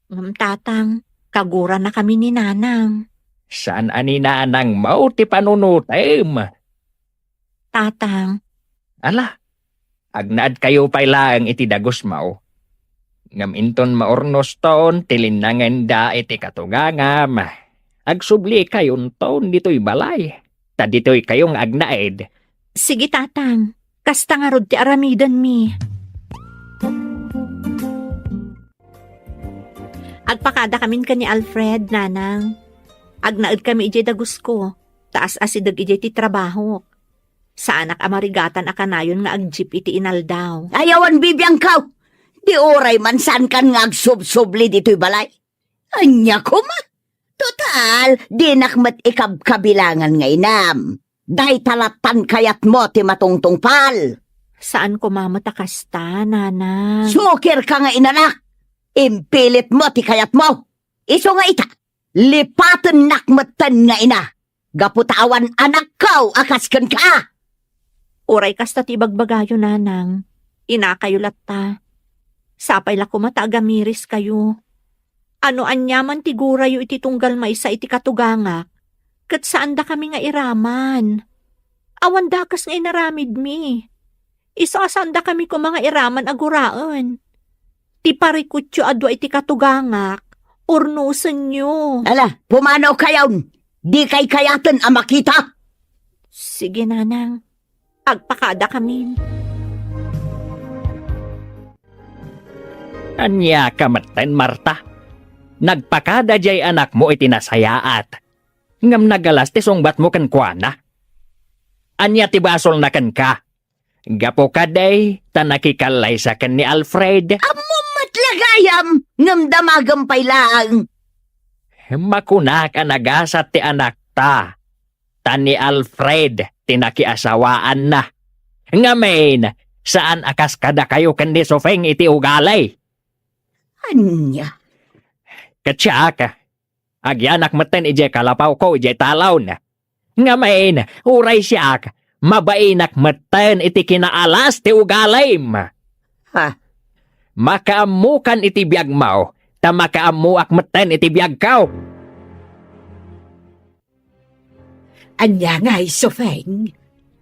Ngem, Tatang, kaguranakami ni Nanang. Saan a ni Nanangmo ti panunotem? Tatang. Ala, agnaedkayo pay laeng iti dagusmo. Ngem inton maurnoston ti linnangenda iti katugangam, agsublikayon ditoy balay, ta ditoykayo nga agnaed. Sige, Tatang. Kasta ngarud ti aramidenmi. Agpakadakamin ken ni Alfred, Nanang. Agnaedkami idiay dagusko, ta as-asideg idiay ti trabahok. Saanak a marigatan a kanayon nga agjeep iti inaldaw. Ay, awan bibiangko! Di uray man saankan nga agsubsubli ditoy balay. Ania koma? Total, dinak met ikabkabilangan nga inam. Dayta lattan kayatmo ti matungtungpal. Saan koma met a kasta, Nanang. Sukirka nga inalak! Impilitmo ti kayatmo! Isu nga ita, lipatennak metten nga ina, gapu ta awan anakko a kas kenka! Uray kasta ti ibagbagayo, Nanang, inakayo latta. Sapay la koma ta agamiris kayo. Ano aniaman ti gurayo iti tunggal maysa iti katugangak, ket saandakami nga iraman. Awan dakes nga inaramidmi. Isu a saandakami koma nga iraman a guraen. Ti parikutyo a dua iti katugangak, urnosenyo. Ala, pumanaw kayon! Dikay kayaten a makita! Sige, Nanang. Agpakadakamin. Ania ka metten, Marta? Nagpakada diay anakmo iti nasayaat, ngem nagalas ti sungbatmo kenkuana. Ania ti basolna kenka? Gapu kadi ta nakikallaysa ken ni Alfred? Ammom met la gayam, ngem damagem pay laeng. Makunak a nagasat ti anakta, ta ni Alfred ti nakiasawaanna. Ngamin, saan a kas kadakayo ken ni Sofeng iti ugali. Ania? Ket siak, agyanak metten idiay kalapawko idiay talon. Ngamin, uray siak, mabainak metten iti kinaalas ti ugalim. Ha? Makaammokan iti biagmo, ta makaammoak metten iti biagko. Ania ngay, Sufeng?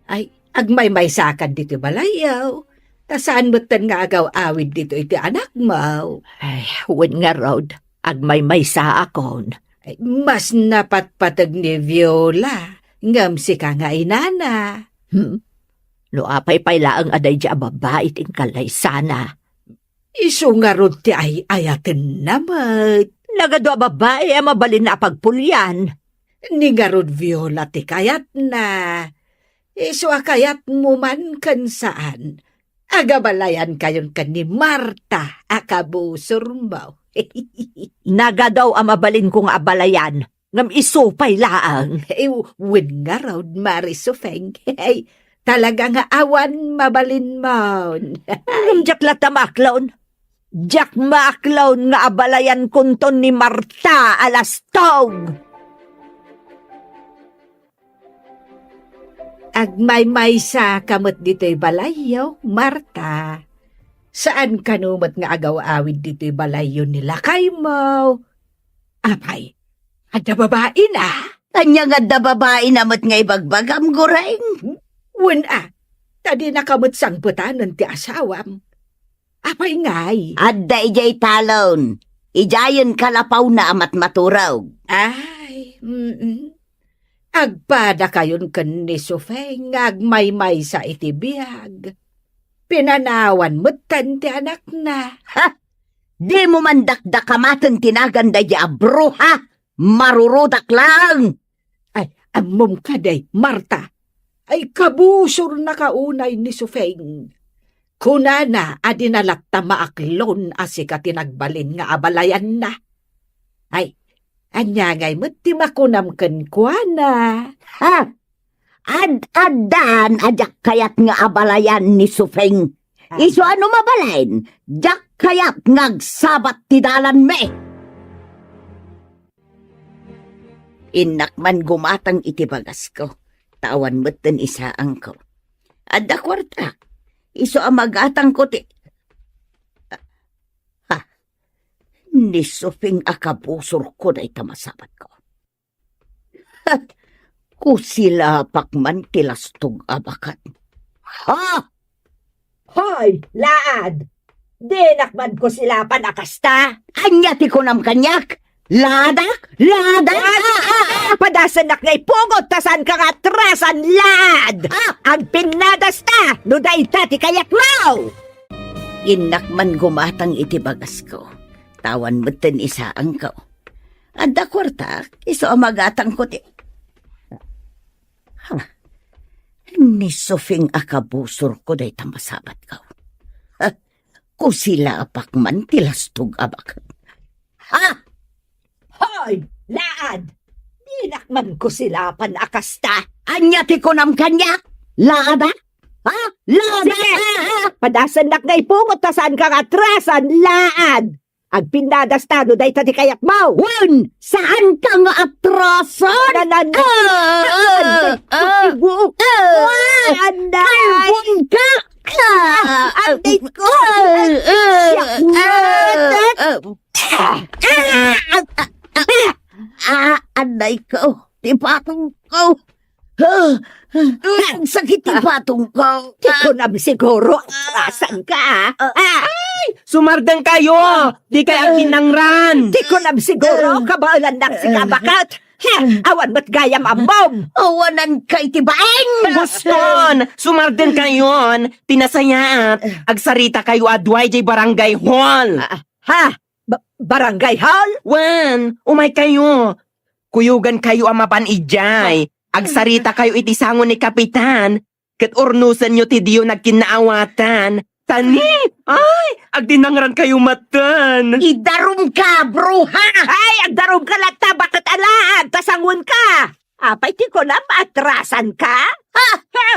Ay, agmaymaysakan ditoy balayyo. Ta saan metten nga agaw-awid ditoy ti anakmo. Ay, wen ngarud, agmaymaysaakon. Ay, mas napatpateg ni Viola, ngem sika nga inana. Hmm? No apay pay laeng a daydi a babbai ti inkalaysana. Isu ngarud ti ay-ayatenna met. Nagadu a babbai a mabalin a pagpulian. Ni ngarud Viola ti kayatna. Isu a kayatmo man ken saan, agabalayankayon ken ni Marta a kabusormo. Nagadu a mabalinko nga abalayan, ngem isu pay laeng. Eh, wen ngarud, Mari Sufeng. Talaga nga awan mabalinmon. Ngem diak latta maaklon. Diak maaklon nga abalayankonton ni Marta a lastog. Agmaymaysa ka met ditoy balayyo, Marta. Saan kano met nga agaw-awid ditoy balayyo ni lakaymo? Apay, adda babaina? Ania nga adda babaina met nga ibagbagam, Goreng? Wen a, ta dinaka met sangbetanen ti asawam. Apay ngay? Adda idiay talon. Idiayen kalapawna a matmaturog. Ay, mm. Agpadakayon ken ni Sufeng nga agmaymaysa iti biag. Pinanawan metten ti anakna. Ha? Dimo man dakdakamaten ti nagan daydi a bruha? Marurudak laeng! Ay, ammom kadi, Marta? Ay, kabusornaka unay ni Sufeng. Kunana a dina latta maaklon a sika ti nagbalin nga abalayanna. Ay, ania ngay met ti makunam kenkuana? Ha? Ad-addan a diak kayat nga abalayan ni Sufeng. Ah. Isu a no mabalin, diak kayat nga agsabat ti dalanmi. Innak man gumatang iti bagasko, ta awan metten isaangko. Adda kuartak, isu a magatangko ti, ha, ni Sufeng a kabusorko dayta masabatko. Kusilapak man ti lastog a baket. Ha? Hoy, laad! Dinak man kusilapan a kasta? Ania ti kunam kaniak? Laadak? Laadak? Ah, ah, ah, ah! Padasennak nga ipugot ta saanka nga atrasan, laad! Ah! Agpinnadasta no dayta ti kayatmo! Innak man gumatang iti bagasko, ta awan metten isaangko. Adda kuartak, isu a magatangko ti, ha? Ni Sufeng a kabusorko dayta masabatko. Ha? Kusilapak man ti lastog a baket. Ha? Hoy, laad! Dinak man kusilapan a kasta. Ania ti kunam kaniak? Laadak? Ha? Laadak? Sige! Ah, ah! Padasennak nga ipugot ta saanka nga atrasan, laad! Agpinnadasta no dayta ti kayatmo. Wen, saanka nga atrasan? Nanan-, Ah, ah, Anday ko, ah, Ibo. Ah, Anday. Kalbon ka. Ah, Anday ko. Ah, ah, Siak ah, na. Ah, ah, ah, ah, ah, ah, Anday ko. Ti patong ko. Ah, ah, sakit ti patong ko. Ti kunam siguro, atrasan ka, ah. Ah. Ay! Sumardeng kayo! Di kay agkinangran! Ti kunam siguro, kabaelannak sika a baket. He, awan met gayam ammom. Awanan kay ti baeng! Boston! Sumardeng kayon! Ti nasayaat, agsarita kayo a dua idiay barangay hall! Ah, ha? Ba-, barangay hall? Wen, umay kayo. Kuyogan kayo a mapan idiay. Agsarita kayo iti sango ni Kapitan. Ket urnosenyo ti diyo nagkinnaawatan. Tani, ay, agdinangran kayo maten. Idarum ka, bruha! Ay, agdarum ka latta, baket alaad, ta sangoen ka. Apay ti kunam, atrasan ka? Ha? Ha?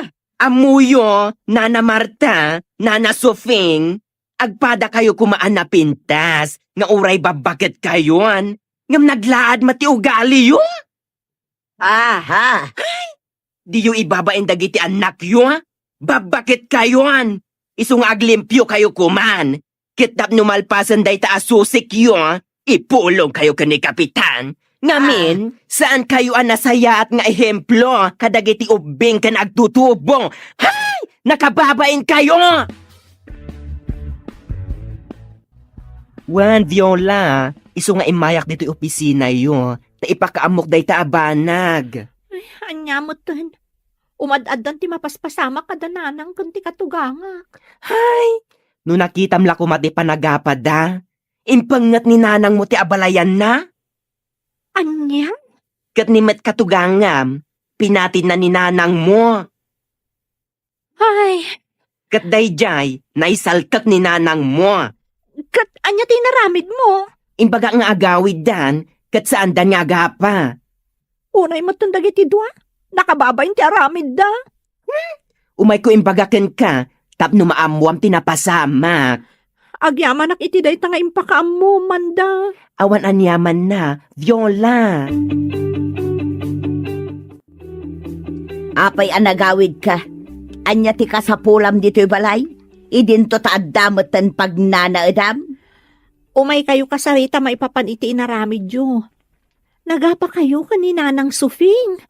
Ammoyo, Nana Marta, Nana Sufing, Agpadakayo koma a napintas nga uray babbaketkayon, ngem naglaad met ti ugaliyo. Aha! Diyo ibabain dagiti annakyo? Babbaketkayon! Isu nga aglimpiokayo koman. Ket tapno malpasen dayta a susikyo, ipulongkayo ken ni Kapitan. Ngamin, saankayo a nasayaat nga ehemplo kadagiti ubbing ken agtutubo. Hay! Nakababainkayo! Wen, Viola, isu nga immayak ditoy opisinayo, ta ipakaammok dayta a banag. Ay, ania metten? Umad-addan ti mapaspasamak kada nanang ken ti katugangak. Hay! No nakitam la koma ti panagapada, impengnget ni nanangmo ti abalayanna? Ania? Ket ni met katugangam, pinatinna ni nanangmo. Ay. Ket daydiay, naisaltek ni nanangmo. Ket ania ti inaramidmo? Imbagak nga agawiddan, ket saandan nga agapa. Unay metten dagiti dua, nakababain ti aramidda. Hmm? Umayko imbaga kenka, tapno maammoam ti napasamak. Agyamanak iti dayta nga impakaammomanda. Awan aniamanna, Viola. Apay a nagawidka? Ania ti kasapulam ditoy balay? Idinto ta adda metten pagnanaedam? Umaykayo kasarita maipapan iti inaramidyo. Nagapakayo ken ni Nanang Sufing.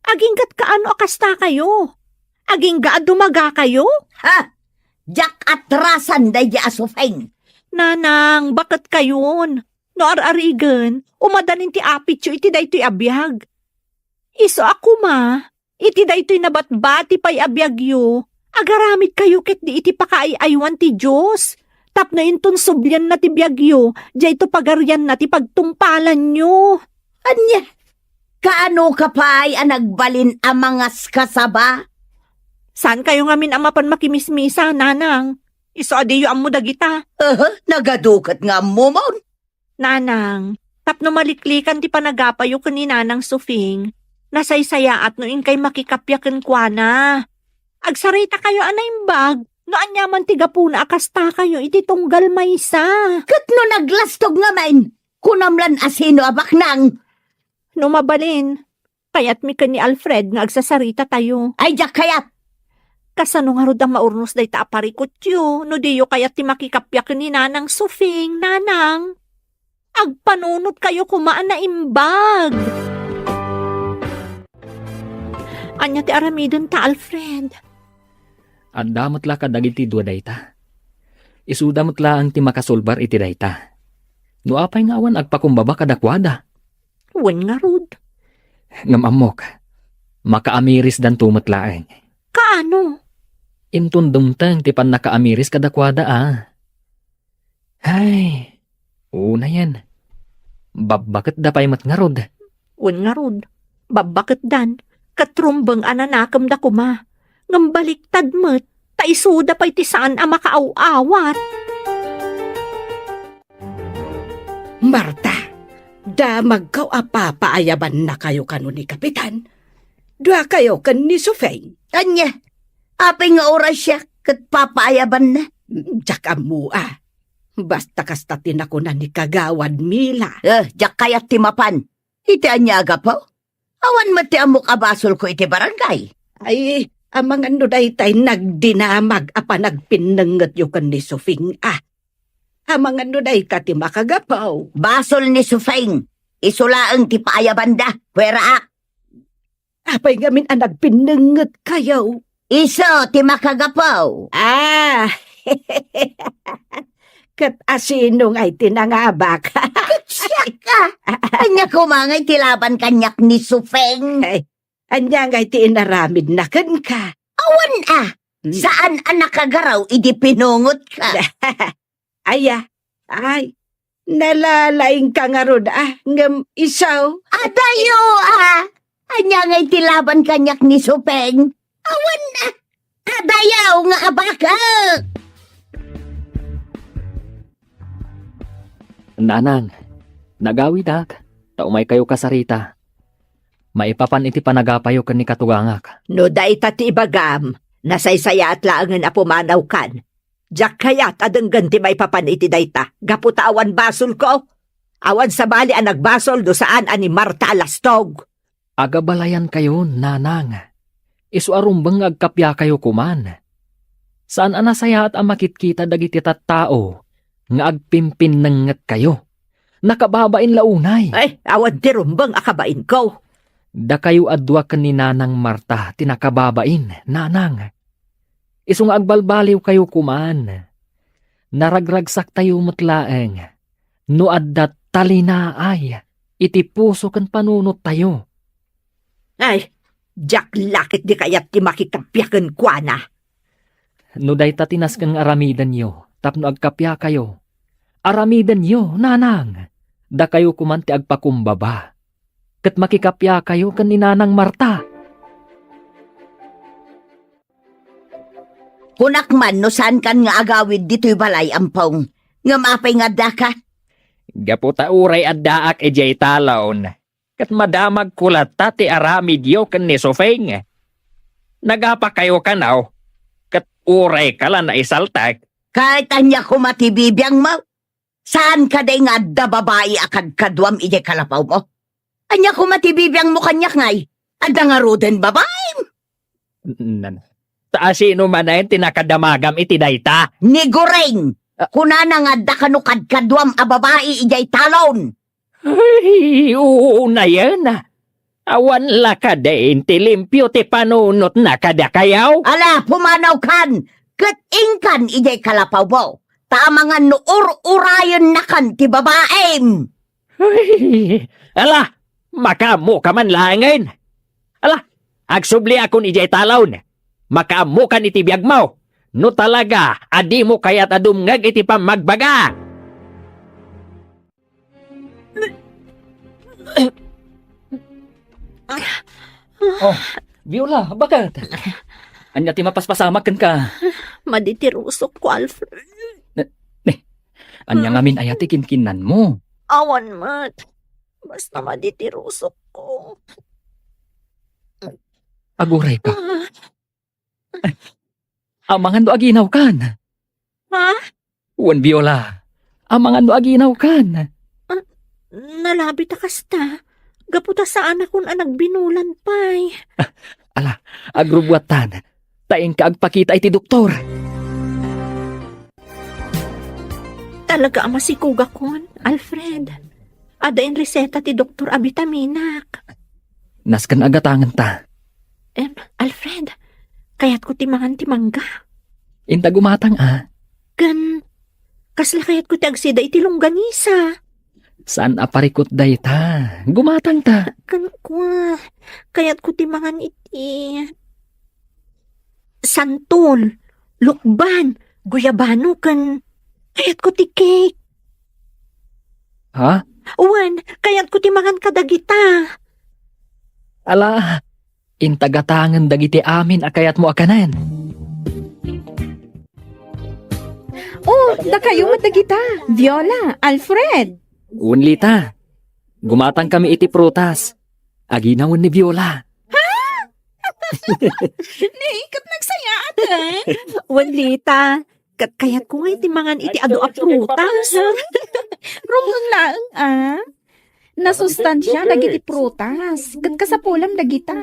Agingga't kaano a kastakayo? Agingga a dumagakayo? Ha? Diak atrasan daydi a Sufing. Nanang, baketkayon. No ar-arigen, umadanin ti apityo iti daytoy a biag. Isu a koma, iti daytoy nabatbati pay a biagyo, agaramidkayo ketdi iti pakaay-aywan ti Dios, tapno inton sublianna ti biagyo, dayto pagarianna ti pagtungpalanyo. Ania? Kaanoka pay a nagbalin a mangaskasaba? Saankayo ngamin a mapan makimismisa, Nanang. Isu a diyo ammo dagita. Aha, nagaduket nga ammomon. Nanang, tapno maliklikan ti panagapayo ken ni Nanang Sufing, nasaysayaat no inkay makikappia kenkuana. Agsaritakayo a naimbag no aniaman ti gapuna a kastakayo iti tunggal maysa. Ket no naglastog ngamin, kunam lan a sino a baknang? No mabalin, kayatmi ken ni Alfred nga agsasaritatayo. Ay, diak kayat! Kasano ngarud a maurnos dayta a parikutyo no diyo kayat ti makikappia ken ni Nanang Sufing, Nanang? Agpanunotkayo koma a naimbag. Ania ti aramidenta, Alfred? Adda met la kadagiti dua dayta. Isuda met laeng ti makasulbar iti dayta. No apay nga awan agpakumbaba kadakuada? Wen ngarud. Ngem ammok, makaamirisdanto met laeng. Kaano? Inton dumteng ti pannakaamiris kadakuada a. Hay, unayen. Babbaketda pay met ngarud. Wen ngarud, babbaketdan, ket rumbeng a nanakemda koma. Ngem baliktad met, ta isuda pay ti saan a makaaw-awat. Marta, damagko a papaayabannakayo kano ni Kapitan. Duakayo ken ni Sufeng. Ania? Apay nga oras siak ket papaayabanna? Diak ammo a. Basta kasta ti nakuna ni Kagawad Mila. Eh, diak kayat ti mapan. Iti ania a gapu? Awan met ti ammok a basolko iti barangay. Ay, amangan no daytay nagdinamag a panagpinnengetyo ken ni Sufing a. Amangan no dayta ti makagapu. Basol ni Sufing. Isu laeng ti paayabanda. Pueraak. Apay ngamin a nagpinnengetkayo? Isu ti makagapu. Ah. Ket asino ngay ti nangabak? Ket siak a. Ania koma ngay ti laban kaniak ni Sufeng? Ay, ania ngay ti inaramidna kenka? Awan a. Hmm. Saan a nakagaraw idi pinungotka? Aya, ay, nalalaingka ngarud a, ngem isu. Adayo a. Ania ngay ti laban kaniak ni Sufeng? Awan a. Adayo nga abakak! Nanang, nagawidak, ta umaykayo kasarita. Maipapan iti panagapayo ken ni katugangak. No dayta ti ibagam, nasaysayaat laengen a pumanawkan. Diak kayat a denggen ti maipapan iti dayta, gapu ta awan basolko. Awan sabali a nagbasol no saan a ni Marta a lastog. Agabalayankayon, nanang. Isu a rumbeng nga agkapiakayo koman. Saan a nasayaat a makitkita dagiti tattao nga agpimpinnengngetkayo. Nakababain la unay. Ay, awan ti rumbeng a kabainko. Dakayo a dua ken ni Nanang Marta ti nakababain, nanang. Isu nga agbalbaliwkayo koman. Naragragsaktayo met laeng no adda talinaay iti puso ken panunottayo. Ay, diak la ketdi kayat ti makikappia kenkuana. No dayta ti nasken nga aramidenyo tapno agkappiakayo, aramidenyo, nanang. Dakayo koman ti agpakumbaba. Ket makikappiakayo ken ni Nanang Marta. Kunak man no saankan nga agawid ditoy balay, Ampong. Ngem apay nga addaka? Gapu ta uray addaak idiay talon, ket madamagko latta ti aramidyo ken ni Sufeng. Nagapakayo kano, ket urayka la naisaltek. Ket ania koma ti bibiangmo? Saan kadi nga adda babai a kadkaduam idiay kalapawmo? Ania koma ti bibiangmo kaniak ngay? Adda ngaruden babaim? Nan, ta asino manen ti nakadamagam iti dayta? Ni Goreng! Ah. Kunana nga adda kano kadkaduam a babai idiay talon. Ay, unayen. Awan la kadin ti limpio ti panunotna kadakayo? Ala, pumanawkan, ket inkan idiay kalapawmo, ta amangan no ur-urayennakan ti babaim. Ay, ala, makaammoka man laengen. Ala, agsubliakon idiay talon. Makaammokan iti biagmo. No talaga a dimo kayat a dumngeg iti pammagbaga. Oh, Viola, baket? Ania ti mapaspasamak kenka? Madi ti rusokko, Alfred. Ne, ne, ania ngamin aya ti kinkinnanmo? Awan met. Basta madi ti rusokko. Agurayka. Ah. Amangan no aginawkan. Ha? Wen, Viola. Amangan no aginawkan. Ah, nalabi ta kasta. Gapu ta saanakon a nagbinulan pay. Ah, ala, agrubbuattan. Ta inka agpakita iti doktor. Talaga a masikogakon, Alfred. Adda inreseta ti doktor a bitaminak. Nasken a gatangenta. Em, Alfred, kayatko ti mangan ti mangga. Inta gumatang a. Ken, kasla kayatko ti agsida iti longganisa. Saan a parikut dayta? Gumatangta. Ken kua, kayatko ti mangan iti santol, lukban, guyabano, ken kayatko ti cake. Ha? Wen, kayatko ti mangan kadagita. Ala, inta gatangen dagiti amin a kayatmo a kanen. Oh, dakayo met dagita. Viola, Alfred. Wen, Lita. Gumatangkami iti prutas. Aginawen ni Viola. Ha? Ni, ket nagsayaat, eh. Wen, Lita. Ket kayatko nga iti mangan iti adu a prutas. Rumbeng laeng, ah. Nasustansia dagiti prutas. Ket kasapulam dagita.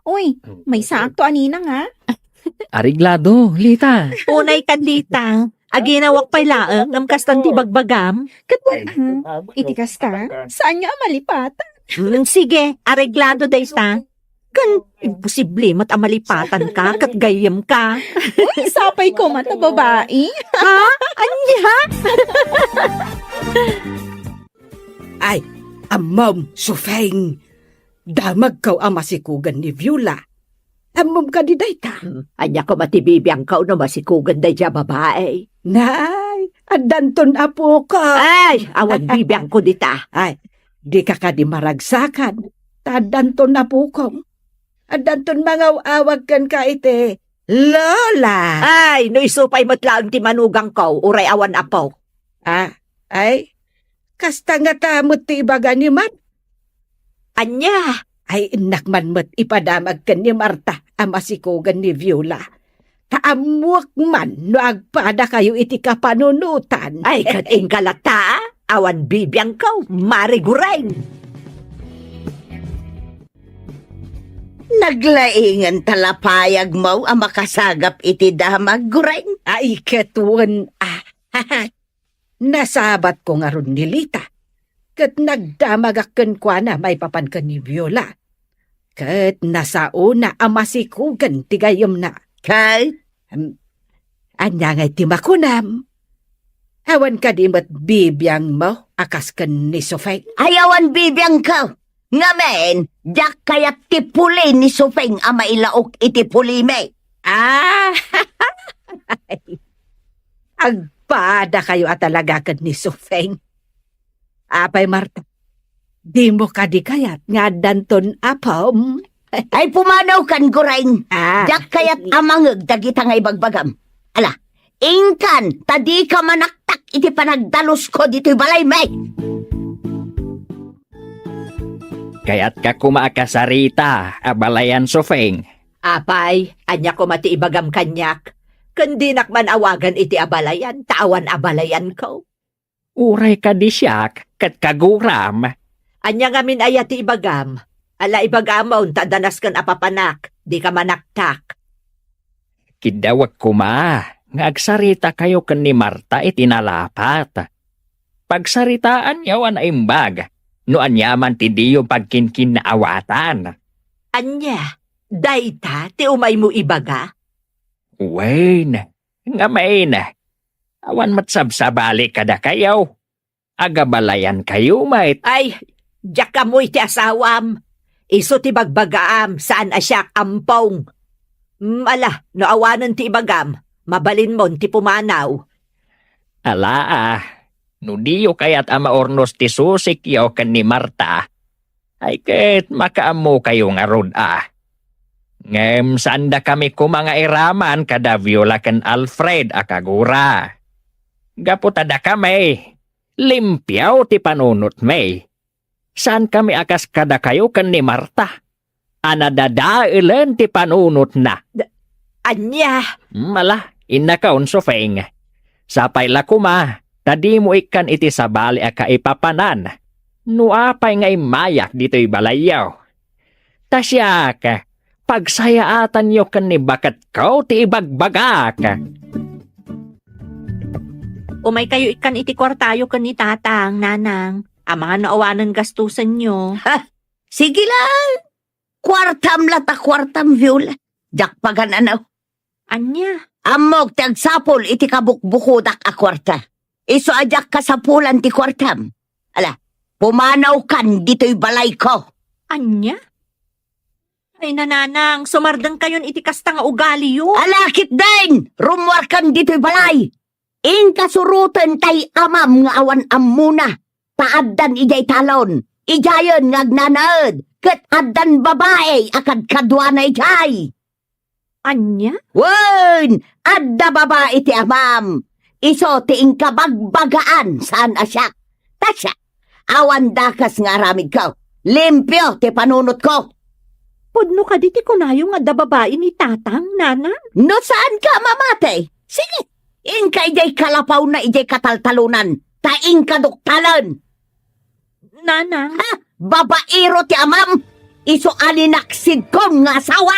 Uy, maysaakto a ninang, ah. Areglado, Lita. Unay kan, Lita. Aginawak pay laeng, ngem kastan ti bagbagam. Ket wen, ah, iti kasta, saanyo a malipatan. Mm, sige, areglado dayta. Ken imposible met a malipatanka ket gayyemka. Uy, sapay koma ta babai. Ha? Ania? Ay, ammom, Sufeng. Damagko a masikogen ni Viola. Ammom kadi dayta? Hmm, ania koma ti bibiangko no masikogen daydiay a babai? Nay, addanton apokom. Ay, awan bibiangko dita. Ay, dika kadi maragsakan. Ta addanton apokom. Addanton mangaw-awag kenka iti Lola. Ay, no isu pay met laeng ti manugangko, uray awan apok. Ah, ay, kasta ngata met ti ibaga ni Mad. Ania? Ay, innak man met ipadamag ken ni Marta a masikogen ni Viola. Ta ammoak man no agpadakayo iti kapanunotan. Ay, ket inka latta, a? Awan bibiangko, Mari Gureng. Naglaingen ta lapayagmo a makasagap iti damag, Gureng. Ay, ket wen, a. Nasabatko ngarud ni Lita, ket nagdamagak kenkuana maipapan ken ni Viola. Ket nasaona a masikogen ti gayyemna. Ket? Em, ania ngay ti makunam? Awan kadi met bibiangmo a kas ken ni Sofeng? Ay, awan bibiangko. Ngamin, diak kayat ti puli ni Sofeng a mailaok iti pulimi. Ah! Agpadakayo a talaga ken ni Sofeng. Apay, Marta, dimo kadi kayat nga addanton apom? Ay, pumanaw kan, Gureng. Ah. Diak kayat a mangeg dagita nga ibagbagam. Ala, inkan, ta dika manaktak iti panagdalusko ditoy balaymi. Kayatka koma a kasarita, abalayan Sofeng. Apay, ania koma ti ibagam kaniak? Ken dinak man awagan iti abalayan, ta awan abalayanko. Uray kadi siak ket kaguram. Ania ngamin aya ti ibagam? Ala, ibagamon ta adda nasken a papanak, dika manaktak. Kiddawek koma nga agsaritakayo ken ni Marta iti nalapat. Pagsaritaanyo a naimbag no aniaman ti diyo pagkinkinnaawatan. Ania, dayta ti umaymo ibaga? Wen, ngamin, awan met sabsabali kadakayo. Agabalayankayo met. Ay, diak ammo iti asawam. Isu ti bagbagaam, saan a siak ampong. Mm, ala, no awanen ti ibagam, mabalinmon ti pumanaw. Ala a, no diyo kayat a maurnos ti susikyo ken ni Marta, ay ket makaammokayo ngarud a. Ngem saandakami koma nga iraman kada Viola ken Alfred a kagura. Gapu ta dakami, limpio ti panunotmi. Saankami a kas kadakayo ken ni Marta, a nadadaelen ti panunotna. Da-, ania? Mala, innakon, Sofeng. Sapay la koma, ta dimo ikkan iti sabali a kaipapanan. No apay nga immayak ditoy balayyo. Ta siak, pagsayaatanyo ken ni baketko ti ibagbagak. Umaykayo ikkan iti kuartayo ken ni Tatang, Nanang. Amangan no awanen gastusenyo. Ha? Sige lang. Kuartam la ta kuartam, Viola. Diak pagan-anaw. Ania? Ammok ti agsapul iti kabukbukodak a kuarta. Isu a diak kasapulan ti kuartam. Ala, pumanawkan ditoy balayko. Ania? Ay, Nanang, sumardengkayon iti kasta nga ugaliyo. Ala, ketdin! Rummuarkan ditoy balay! Inka suroten tay amam nga awan ammona, ta addan idiay talon, idiayen nga agnanaed, ket addan babai a kadkaduana idiay. Ania? Wen, adda babai ti amam. Isu ti inka bagbagaan saan a siak. Ta siak, awan dakes nga aramidko. Limpio ti panunotko. Pudno kadi ti kunayo nga adda babai ni Tatang, Nanang? No saanka a mamati, sige, inka idiay kalapawna idiay kataltalonan, ta inka duktalen. Nanang. Ha? Babairo ti amam? Isu a linaksidkon nga asawa?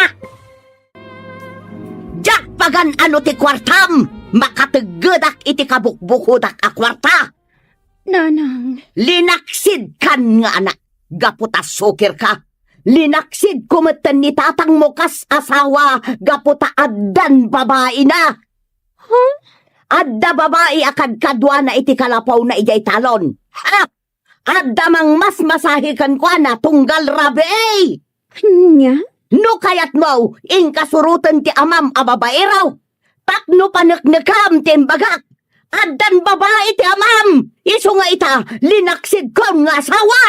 Diak pagan-ano ti kuartam? Makateggedak iti kabukbukodak a kuarta. Nanang. Linaksidkan nga anak, gapu ta sukirka. Linaksidko metten ni tatangmo kas asawa gapu ta addan babaina. Huh? Adda babai a kadkaduana iti kalapawna idiay talon. Ha? Adda mangmasmasahi kenkuana tunggal rabii. Ania? No kayatmo, inka suroten ti amam a babairo. Tapno paneknekam ti imbagak. Addan babai ti amam. Isu nga ita, linaksidkon nga asawa.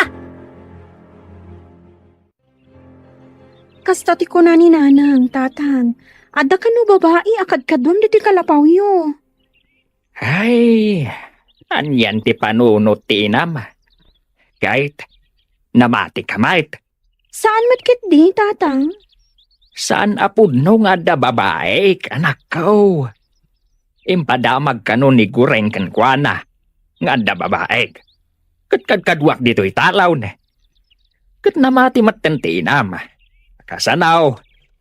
Kasta ti kuna ni Nanang, Tatang, adda kano babai a kadkaduam ditoy kalapawyo? Ay, anian ti panunot ti inam? Ket, namatika met? Saan met ketdi, Tatang? Saan a pudno nga adda babaek, anakko. Impadamag kano ni Gureng kenkuana nga adda babaek. Ket kadkaduak ditoy talawna. Ket namati metten ti inam. Kasano,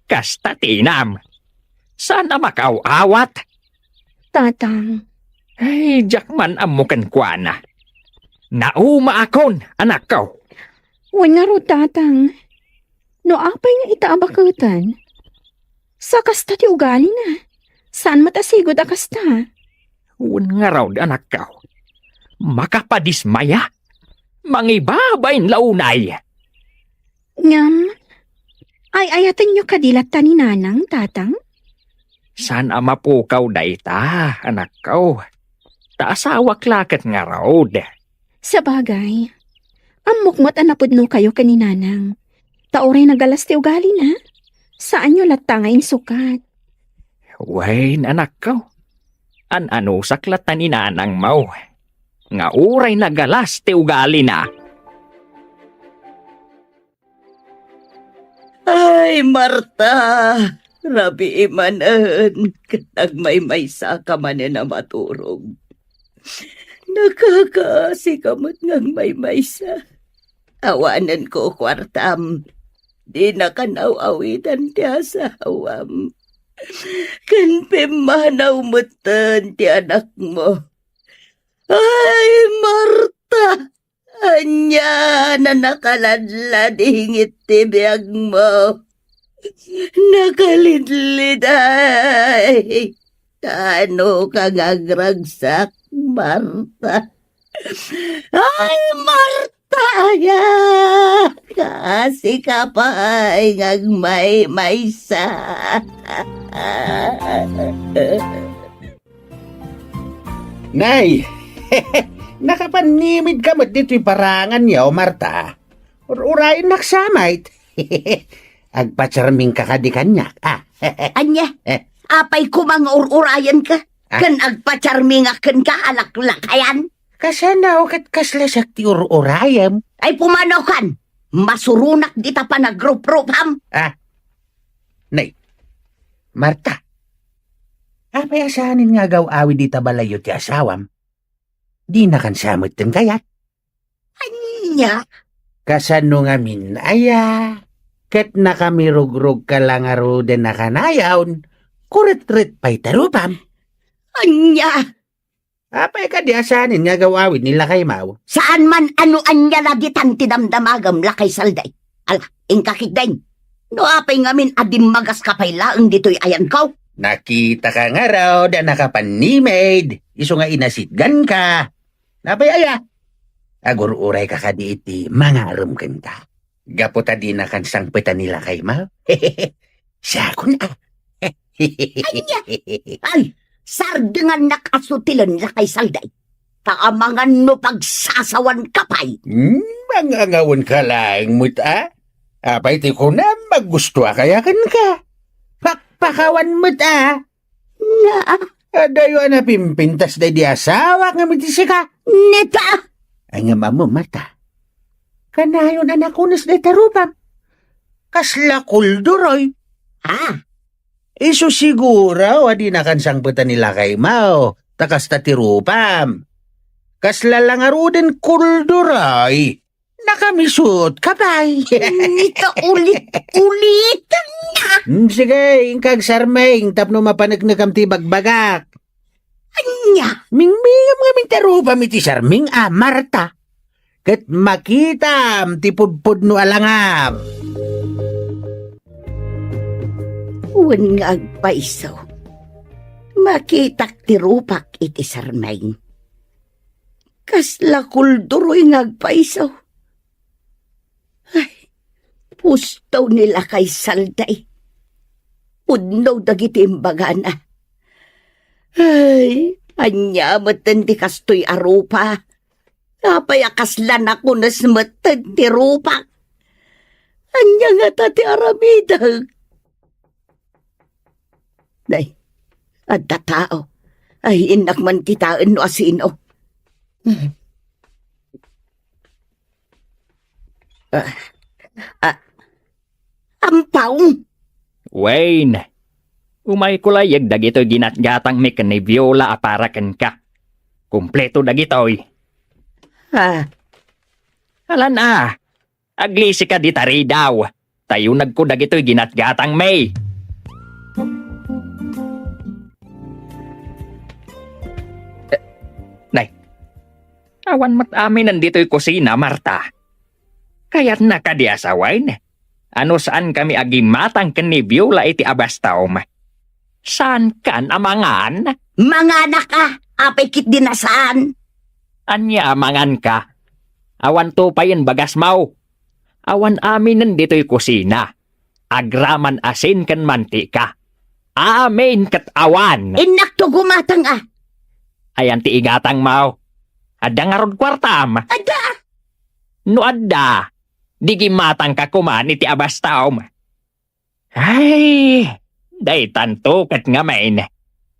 kasta ti inam. Saan a makaaw-awat. Tatang. Ay, diak man ammo kenkuana. Naumaakon, anakko. Wen ngarud, Tatang. No apay nga ita a baketan, sa kasta ti ugalina. Saan met a sigud a kasta. Wen ngarud, anakko. Makapadismaya. Mangibabain la unay. Ngem, ay-ayatenyo kadi latta ni Nanang, Tatang? Saan a mapukaw dayta, anakko. Ta asawak la ket ngarud. Sabagay, ammok met a napudnokayo ken ni Nanang. Ta uray nagalas ti ugalina, saanyo latta nga insukat. Wen, anakko. An-anusak latta ni Nanangmo nga uray nagalas ti ugalina. Ay, Marta, rabii manen, ket nagmaymaysaka manen a maturog. Nakakaasika met nga agmaymaysa. Awanenko kuartam. Dinaka naaw-awidan ti asawam. Ken pimmanaw metten ti anakmo. Ay, Marta! Ania a nakaladladingit ti biagmo? Nakalidliday! Tano ka nga agragsak, Marta. Ay, Marta, aya! Kaasika pay nga agmaymaysa. Nay, nakapannimidka met ditoy paranganyo, Marta. Ur-urayennak sa met. Agpacharmingka kadi kaniak, a? Ania? Eh. Apay koma nga ur-urayenka? Ah? Ken agpacharmingak kenka a laklakayan? Kasano ket kasla siak ti ur-urayem? Ay, pumanaw kan! Masuronak dita panagruprupam! Ah? Nay, Marta, apay a saanen nga agaw-awid ita balayyo ti asawam? Dinakan sa metten kayat? Ania? Kasano ngamin aya? Ket nakamirugrogka la ngaruden a kanayon, kuretret pay ti rupam. Ania? Apay kadi a saanen nga agaw-awid ni lakaymaw? Saan man a no ania la ditan ti damdamagem, lakay Salday. Ala, inka ketdin. No apay ngamin a dimmagaska pay laeng ditoy ayanko? Nakitaka ngarud a nakapannimid, isu nga inasitganka. Apay aya? Agururayka kadi iti mangarem kenka? Gapu ta dinakan sangpetan ni lakaymaw? Siakon a. Ania? Ay, sardengannak a sutilen, lakay Salday. Ta amangan no pagsasawanka pay. Hmm, mangangawanka laeng met a? Apay ti kunam, aggustoak aya kenka? Pakpakawan met a. Nga, adayo a napimpintas daydi asawak ngem iti sika. Neta! Ay, ngem ammo, Marta. Kanayon a nakunes dayta rupam. Kasla kulduroy. Ah? Isu siguro a dinakan sangpetan ni lakaymaw, ta kasta ti rupam. Kasla la ngaruden kulduroy. Nakamisuotka pay. Nita, ulit-ulitanna. Hmm, sige, inka agsarming tapno mapaneknekam ti bagbagak. Ania? Mingmingem ngamin ti rupam iti sarming a, Marta. Ket makitam ti pudpudno a langam. Wen nga agpayso, makitak ti rupak iti sarming. Kasla kulduroy nga agpayso. Ay, pusto ni lakay Salday. Pudno dagiti imbagana. Ay, ania metten ti kastoy a rupa? Apay a kasla nakunes metten ti rupak? Ania ngata ti aramidek? Nay, adda tao. Ay, innak man kitaen no asino. Ah, ah, Ampaw! Wen, umayko layag dagitoy ginatgatangmi ken ni Viola a para kenka. Kompleto dagitoy. Ah. Alan a, aglisika dita ridaw. Tayonagko dagitoy ginatgatangmi. Eh, nay, awan met aminen ditoy kusina, Marta. Kayatna kadi a sawen? A no saankami a gimmatang ken ni Viola iti abastaom, saankan a mangan? Manganak a, apay ketdi a saan? Ania a manganka? Awanto payen bagasmo. Awan aminen ditoy kusina. Agraman asin ken mantika. Amin ket awan. Innakto gumatang a. Ayan ti igatangmo. Adda ngarud kuartam? Adda. No adda, di gimmatangka koman iti abastaom. Ay, daytanto ket ngamin.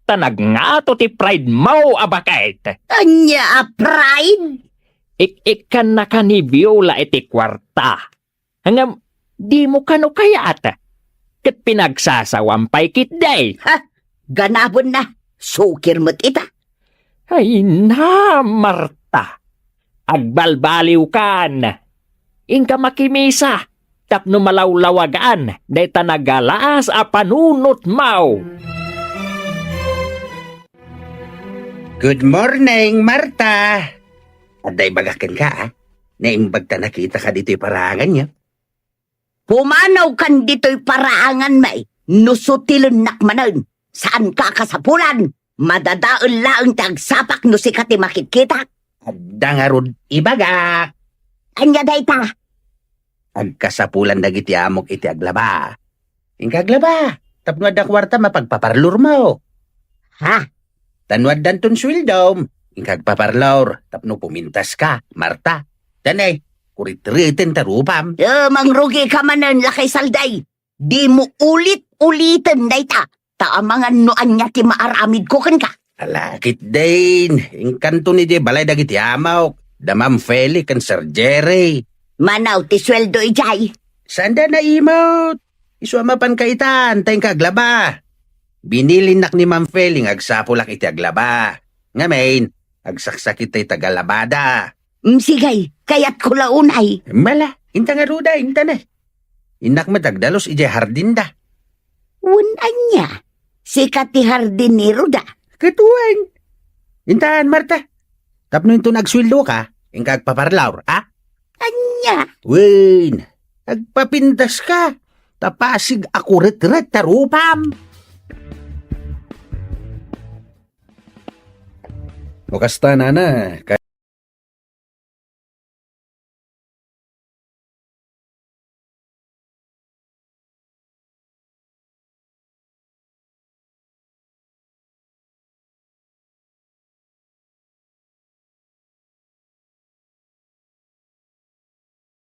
Ta nagngato ti pride mo a baket. Ania a pride? Ik-ikkannaka ni Viola iti kuarta. Ngem, dimo kano kayat? Ket pinagsasawam pay ketdi. Ha? Ganabenna, sukir met ita. Ay na, Marta. Agbalbaliwkan. Inka makimisa tapno malawlawagan dayta nagalaas a panunotmo. Good morning, Marta. Adda ibagak kenka, a. Naimbag ta nakitaka ditoy paraanganyo. Pumanawkan ditoy paraanganmi, no sutilennak manen. Saanka a kasapulan. Madadael laeng ti agsapak no sika ti makitkitak. Adda ngarud ibagak. Ania dayta? Agkasapulan dagiti amok iti aglaba. Inka aglaba, tapno adda kuartam a pagpaparlormo. Ha? Ta no addanton sueldom, inka agpaparlor, tapno pumintaska, Marta. Danay, kuritkuritenta rupam. Eh, mangrugika manen, lakay Salday. Dimo ulit-uliten dayta. Ta amangan no ania ti maaramidko kenka. Ala, ketdin, inkanto idiay balay dagiti amok, da Ma'am Feli ken Sir Jerry. Manaw ti sueldo idiay? Saanda naimut. Isu a mapanka itan, ta inka aglaba. Binilinnak ni Ma'am Feli nga agsapulak iti aglaba. Ngamin, agsaksakit tay tagalabada. Mm, sige, kayatko la unay. Mala, inta ngarud a, inta ne. Innak met agdalus idiay hardinda. Wen ania? Sika ti hardinero da? Ket wen. Intan, Marta. Tapno inton agsueldoka, inka agpaparlor, a? Ania? Wen, agpapintaska. Ta pasig a kuritkuritenta rupam. No kasta, nana,